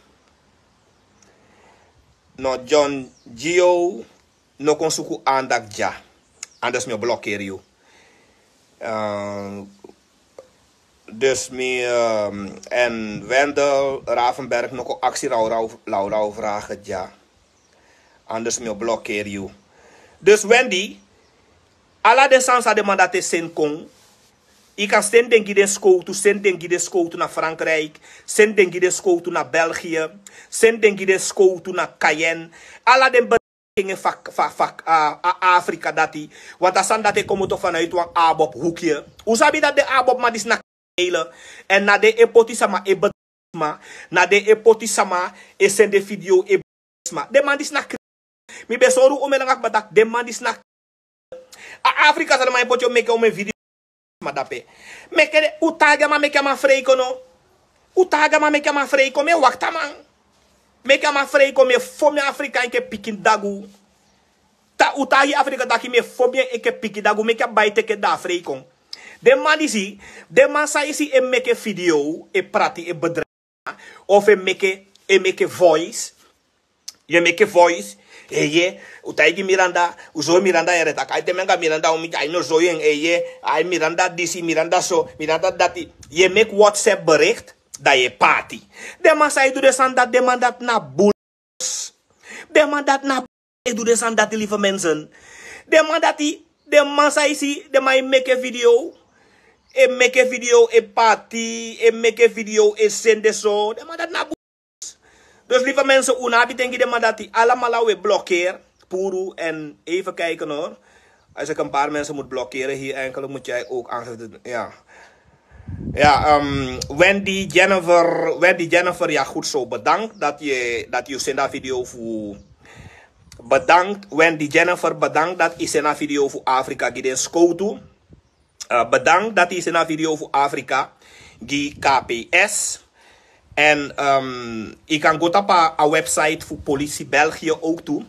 No, John Gio, no kon suku aandacht dya. Anders mi o blokkeri yu. Ehm, dus mi, ehm, en Wendel Ravenberg, no kon aksi laulau vragen dya. Anders mi o blokkeri yu. Dus Wendy, ala den sani san den man dati e seni kon. Yu kan seni den gi den skowtu, seni den gi den skowtu na Frankrijk, seni den gi den skowtu na België, seni den gi den skowtu na Cayenne. Ala den fu a, fu a, fu a, a Afrika dati. Want a sani dati e komoto vanuit wan ABOP hoekje. Un sabi dati den ABOP man disi na criminele. En na den e poti sama e bedrigi sma. Na den e poti sama e seni den video e bedrigi sma. Den man disi na cri-, mi ben sori un omen langa kba taki den man disi na cri-, a Afrika san den man e poti o meke omen video sma dape. Meke den, un taigi a man meke a man frei kon no. Un taigi a man meke a man frei kon, mi e wakti a man. Meke a man frei kon, mi e fon mi Afrika enke pikin dagu. Ta, un taigi Afrika taki mi e fon mi enke pikin dagu, meke a bai teke da frei kon. Den man disi, den man san yu si e meke video, e prati, e bedrigi, of e meke, e meke voice. Yu e meke voice. Eye, un taigi Miranda, un sori Miranda yere taki, ai te mi anga Miranda un miti, ai mi o sori en, eye, ai Miranda disi, Miranda so, Miranda dati. Yu e meke WhatsApp bericht, dan yu e party. Den man san e du den sani dati, den man dati na bul-, den man dati na e du den sani dati, lieve mensen. Den man dati, den man san yu si, den man e meke video, e meke video, e party, e meke video, e sende so. Den man dati na bul-. Dus lieve mensen, un no abi ten gi den man dati, alamala un e blokkeer puru en even kijken hoor. Als ik een paar mensen moet blokkeren hier, eigenlijk moet jij ook aangifte doen. Ja. Ja, ehm, Wendy Jennifer, Wendy Jennifer, ja goed zo, bedankt dat je, dat je send a video voor, bedankt Wendy Jennifer, bedankt dat je send a video voor Afrika gi den skowtu. Eh, bedankt dat je send a video voor Afrika gi K P S. En, ehm, yu kan go tapu a website fu politie België ook tu.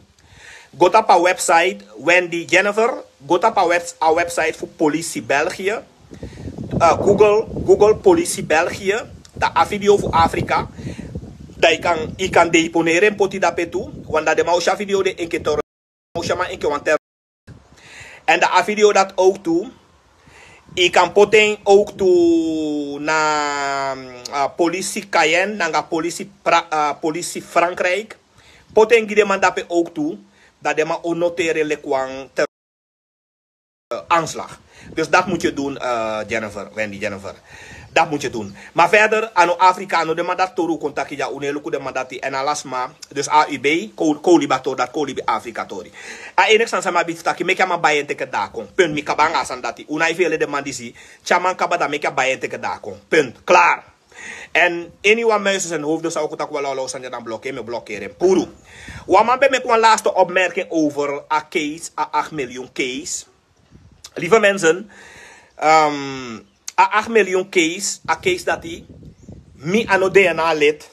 Go tapu a website Wendy Jennifer. Go tapu a webs-, a website fu politie België. Eh, Google, Google politie België. Dan a video fu Afrika. Dan yu kan, yu kan deponeren en poti dape tu. Want dan den man o si a video de enke terror. O si a man enke wan terror. En dan a video dati ook tu. Yu kan poti en ook tu na, ah, politie Cayenne, nanga politie pra-, ah, politie Frankrijk. Poti en gi den man dape ook tu. Dan den man o noteren leki wan ter-, eh, aanslag. Dus dat moet je doen, eh, Jennifer, Wendy Jennifer. Dat moet je doen. Maar verder, a no Afrika, a no den man dati tori un kon taki dya, un no e luku den man dati en ala sma. Dus A U B, ko-, kon un libi a tori dati, kon un libi Afrika tori. A enige sani san mi abi fu taki, meke a man bai en teke dati kon. Punt, mi kaba nanga a sani dati. Un no e fele den man disi. Te a man kaba dan meke a bai en teke dati kon. Punt. Klaar. En anyone muizen zijn hoofden san o kon taki wan lawlaw sani, dan blokkeer, mi o blokkeer en puru. Wan man ben meki wan laatste opmerking over a case, a acht miljoen case. Lieve mensen, ehm, a acht miljoen case, a case dati, mi a no D N A lid,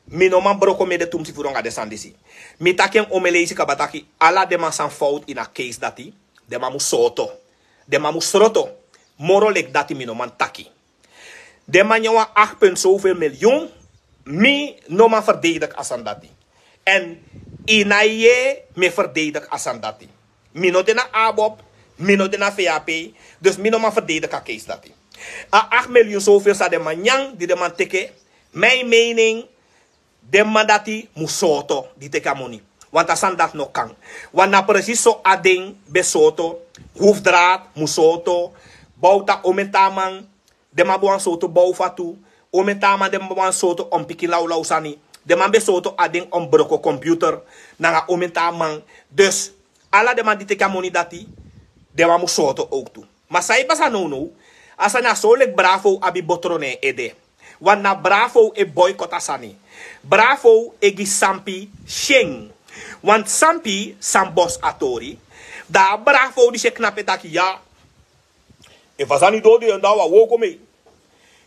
mi no man broko mede tumsi fu du nanga den sani disi. Mi taki en omen leisi kaba taki, ala den man san fout ini a case dati, den man mus sroto. Den man mus sroto. Moro leki dati mi no man taki. Den man nyan wan acht punt zoveel miljoen, mi no man verdedig a sani dati. En yu no e yee mi e verdedig a sani dati. Mi no de na ABOP, mi no de na V A P, dus mi no man verdedig a case dati. A acht miljoen zoveel san den man nyan, di den man teke, Mijn mening, den man dati mus sooto di teki a moni. Want a sani dati no kan. Want na precies so a den ben sooto. Hoefdraad mus sooto. Bouta, omen taa man. Den man ben wani sooto boufa tu. Omen taa man den man ben wani sooto on pikin lawlaw sani. Den man ben sooto a den on broko computer. Nanga omen taa man. Dus ala den man di teki a moni dati, den man mus sooto owktu. Ma san e pasa nownow, a sani a so leki Bravo abi botro na en ede. Want na Bravo e boikot a sani. Bravo e gi Sampi syen. Want Sampi san bosi a tori. Dan a Bravo disi e knapu e taki ya. Efu a sani doo DNA, wan wooko mi.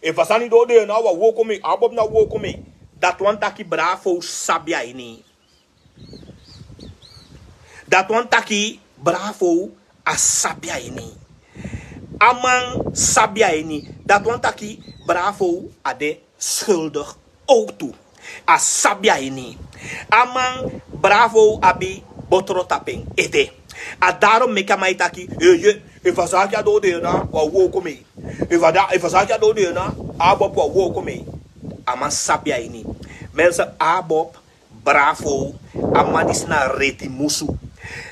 Efu a sani doo DNA, wan wooko mi. ABOP na wooko mi. Dati wani taki Bravo sabi a ini. Dati wani taki Bravo a sabi a ini. A man sabi a ini. Dati wani taki Bravo a de schuldig owktu. A sabi a ini. A man Bravo abi botro tapu en ede. A dati meki a man e taki, eh, eh, efu a sani dati doo DNA, wan wooko mi. Efu a da, efu a sani dati doo DNA, ABOP wan wooko mi. A man sabi a ini. Mensen, ABOP, Bravo, a man disi na redi musu.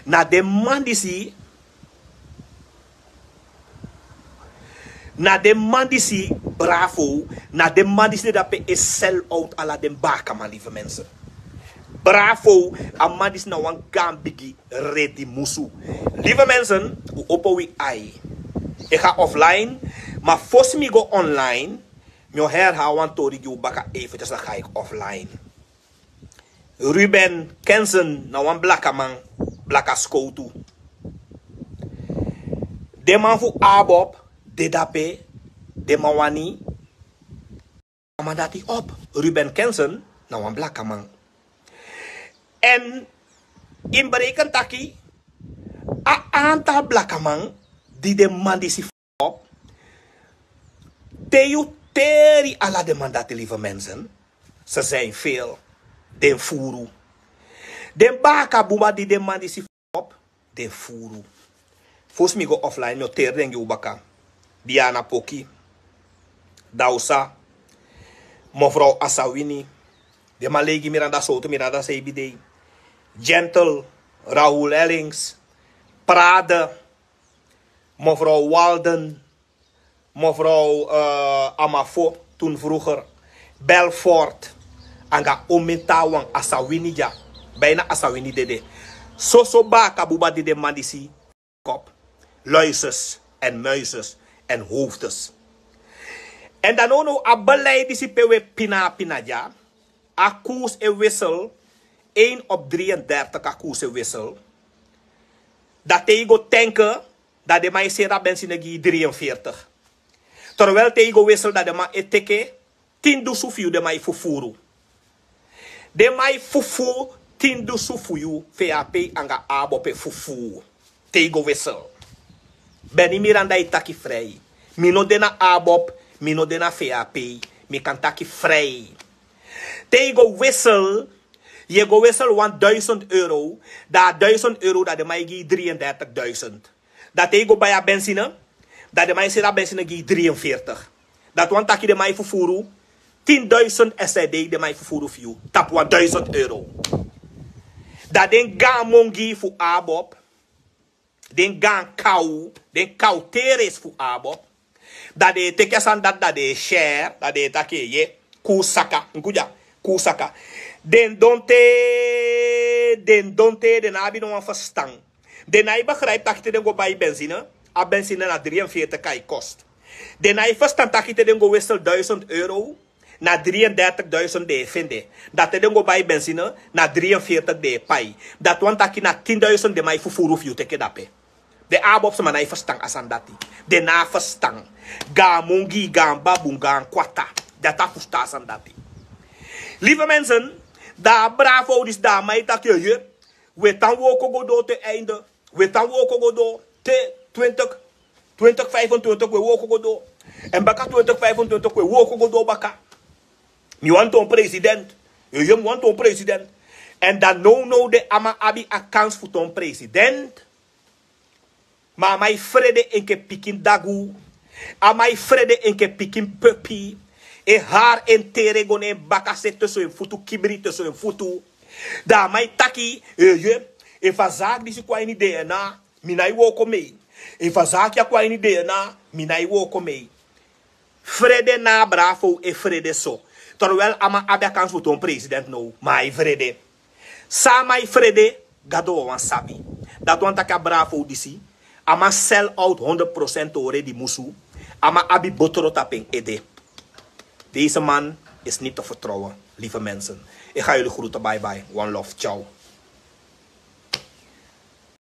Na den man disi, na den man disi Bravo, na den man disi de dape e sell out ala den bakaman, lieve mensen. Bravo, a man disi na wan gaan bigi redi musu. Lieve mensen, un opo wi ai. E ga offline, ma fosi mi go online, mi o herhaal wan tori gi un baka, even dus dan ga ik offline. Ruben Kensen na wan blakaman, blaka skowtu. Den man fu ABOP de dape, den man wani a man dati op. Ruben Kensen na wan blakaman. En in bereken taki a aantal blakaman di den man disi op. Te yu teri ala den man dati, lieve mensen, ze zijn veel. Den furu. Den baka buma di den man disi op, den furu. Fosi mi go offline, mi o teri den gi un baka. Diana Poki, Dausa, mevrouw Asawini, den man lei gi Miranda Soto, Miranda Seibidei, Gentle, Raoul Ellings, Prade, mevrouw Walden, mevrouw, eh, Amafo, toen vroeger, Belfort, anga omen tawan, Asawini dya, bijna Asawini dede. Soso baka buba di den man disi kop, luises en muises en hoofdes. En dan no no a beleid disi pe we pina pina dya, a koers e wissel, één op drieëndertig a koers e wissel. Dat te yu go tenke, dat den man e seri a benzine gi yu drieënveertig. Terwijl te yu go wissel dat den man e teke tin dusu fu yu, den man e fufuru. Den man e fufuru tin dusu fu yu, V A P anga ABOP e fufuru. Te yu go wissel. Benny Miranda e taki vrij. Mi no de na ABOP, mi no de na V A P, mi kan taki vrij. Te yu go wissel, yu e go wissel wan duizend euro, dan a duizend euro dat den man e gi yu drieëndertigduizend. Dan te yu go bai a benzine, dan den man e seri a benzine gi yu drieënveertig. Dati wani taki den man e fufuru tin duizend S R D, den man e fufuru fu yu tapu wan duizend euro. Dan den gaan mongi fu ABOP, den gaan kaw, den kaw teres fu ABOP, dan den e teke a sani dati, dan den e share, dan den e taki ye, kusaka, nkuja, kusaka. Den don te, den don te, den no abi no wan ferstan. Den no e begrijp taki te den go bai benzine, a benzine na drieënveertig kan e kost. Den no e ferstan taki te den go wissel duizend euro, na drieëndertigduizend den e fende. Dan te den go bai benzine, na drieënveertig den e pai. Dati wani taki na tinduizend den man e fufuru fu yu teke dape. Den ABOP sma no e ferstan a sani dati. Den no e ferstan. Gaan mongi, gaan babun, gaan kwata. Dati a fusutan a sani dati. Lieve mensen, dan a Bravo disi, dan a man e taki ye, we tan wooko go doo te einde. We tan wooko go doo te twintig, twintig vijfentwintig we wooko go doo. En baka twintig vijfentwintig we wooko go doo baka. Mi wani toon president. Ye, mi wani toon president. En dan no no de a man abi a kans fu toon president. Ma a man e frede enke pikin dagu. A man e frede enke pikin pepi. E hari en tere go na en baka se tusu en futu, kibri tusu en futu. Dan a man e taki, efu a zaak disi kon a ini dna, mi nái wooko mei. Efu a zaak ya kon a ini dna, mi nái wooko mei. Frede na a bravo e frede so. Terwel a man abi a kansi fu toon president now, ma ai frede. San a man e frede, Gado wawan sabi. Dati wani taki a bravo disi, a man sell out honderd procent tori di musu. A man abi botro tapu en ede. Deze man is niet te vertrouwen, lieve mensen. Ik ga jullie groeten, bye bye, one love, ciao.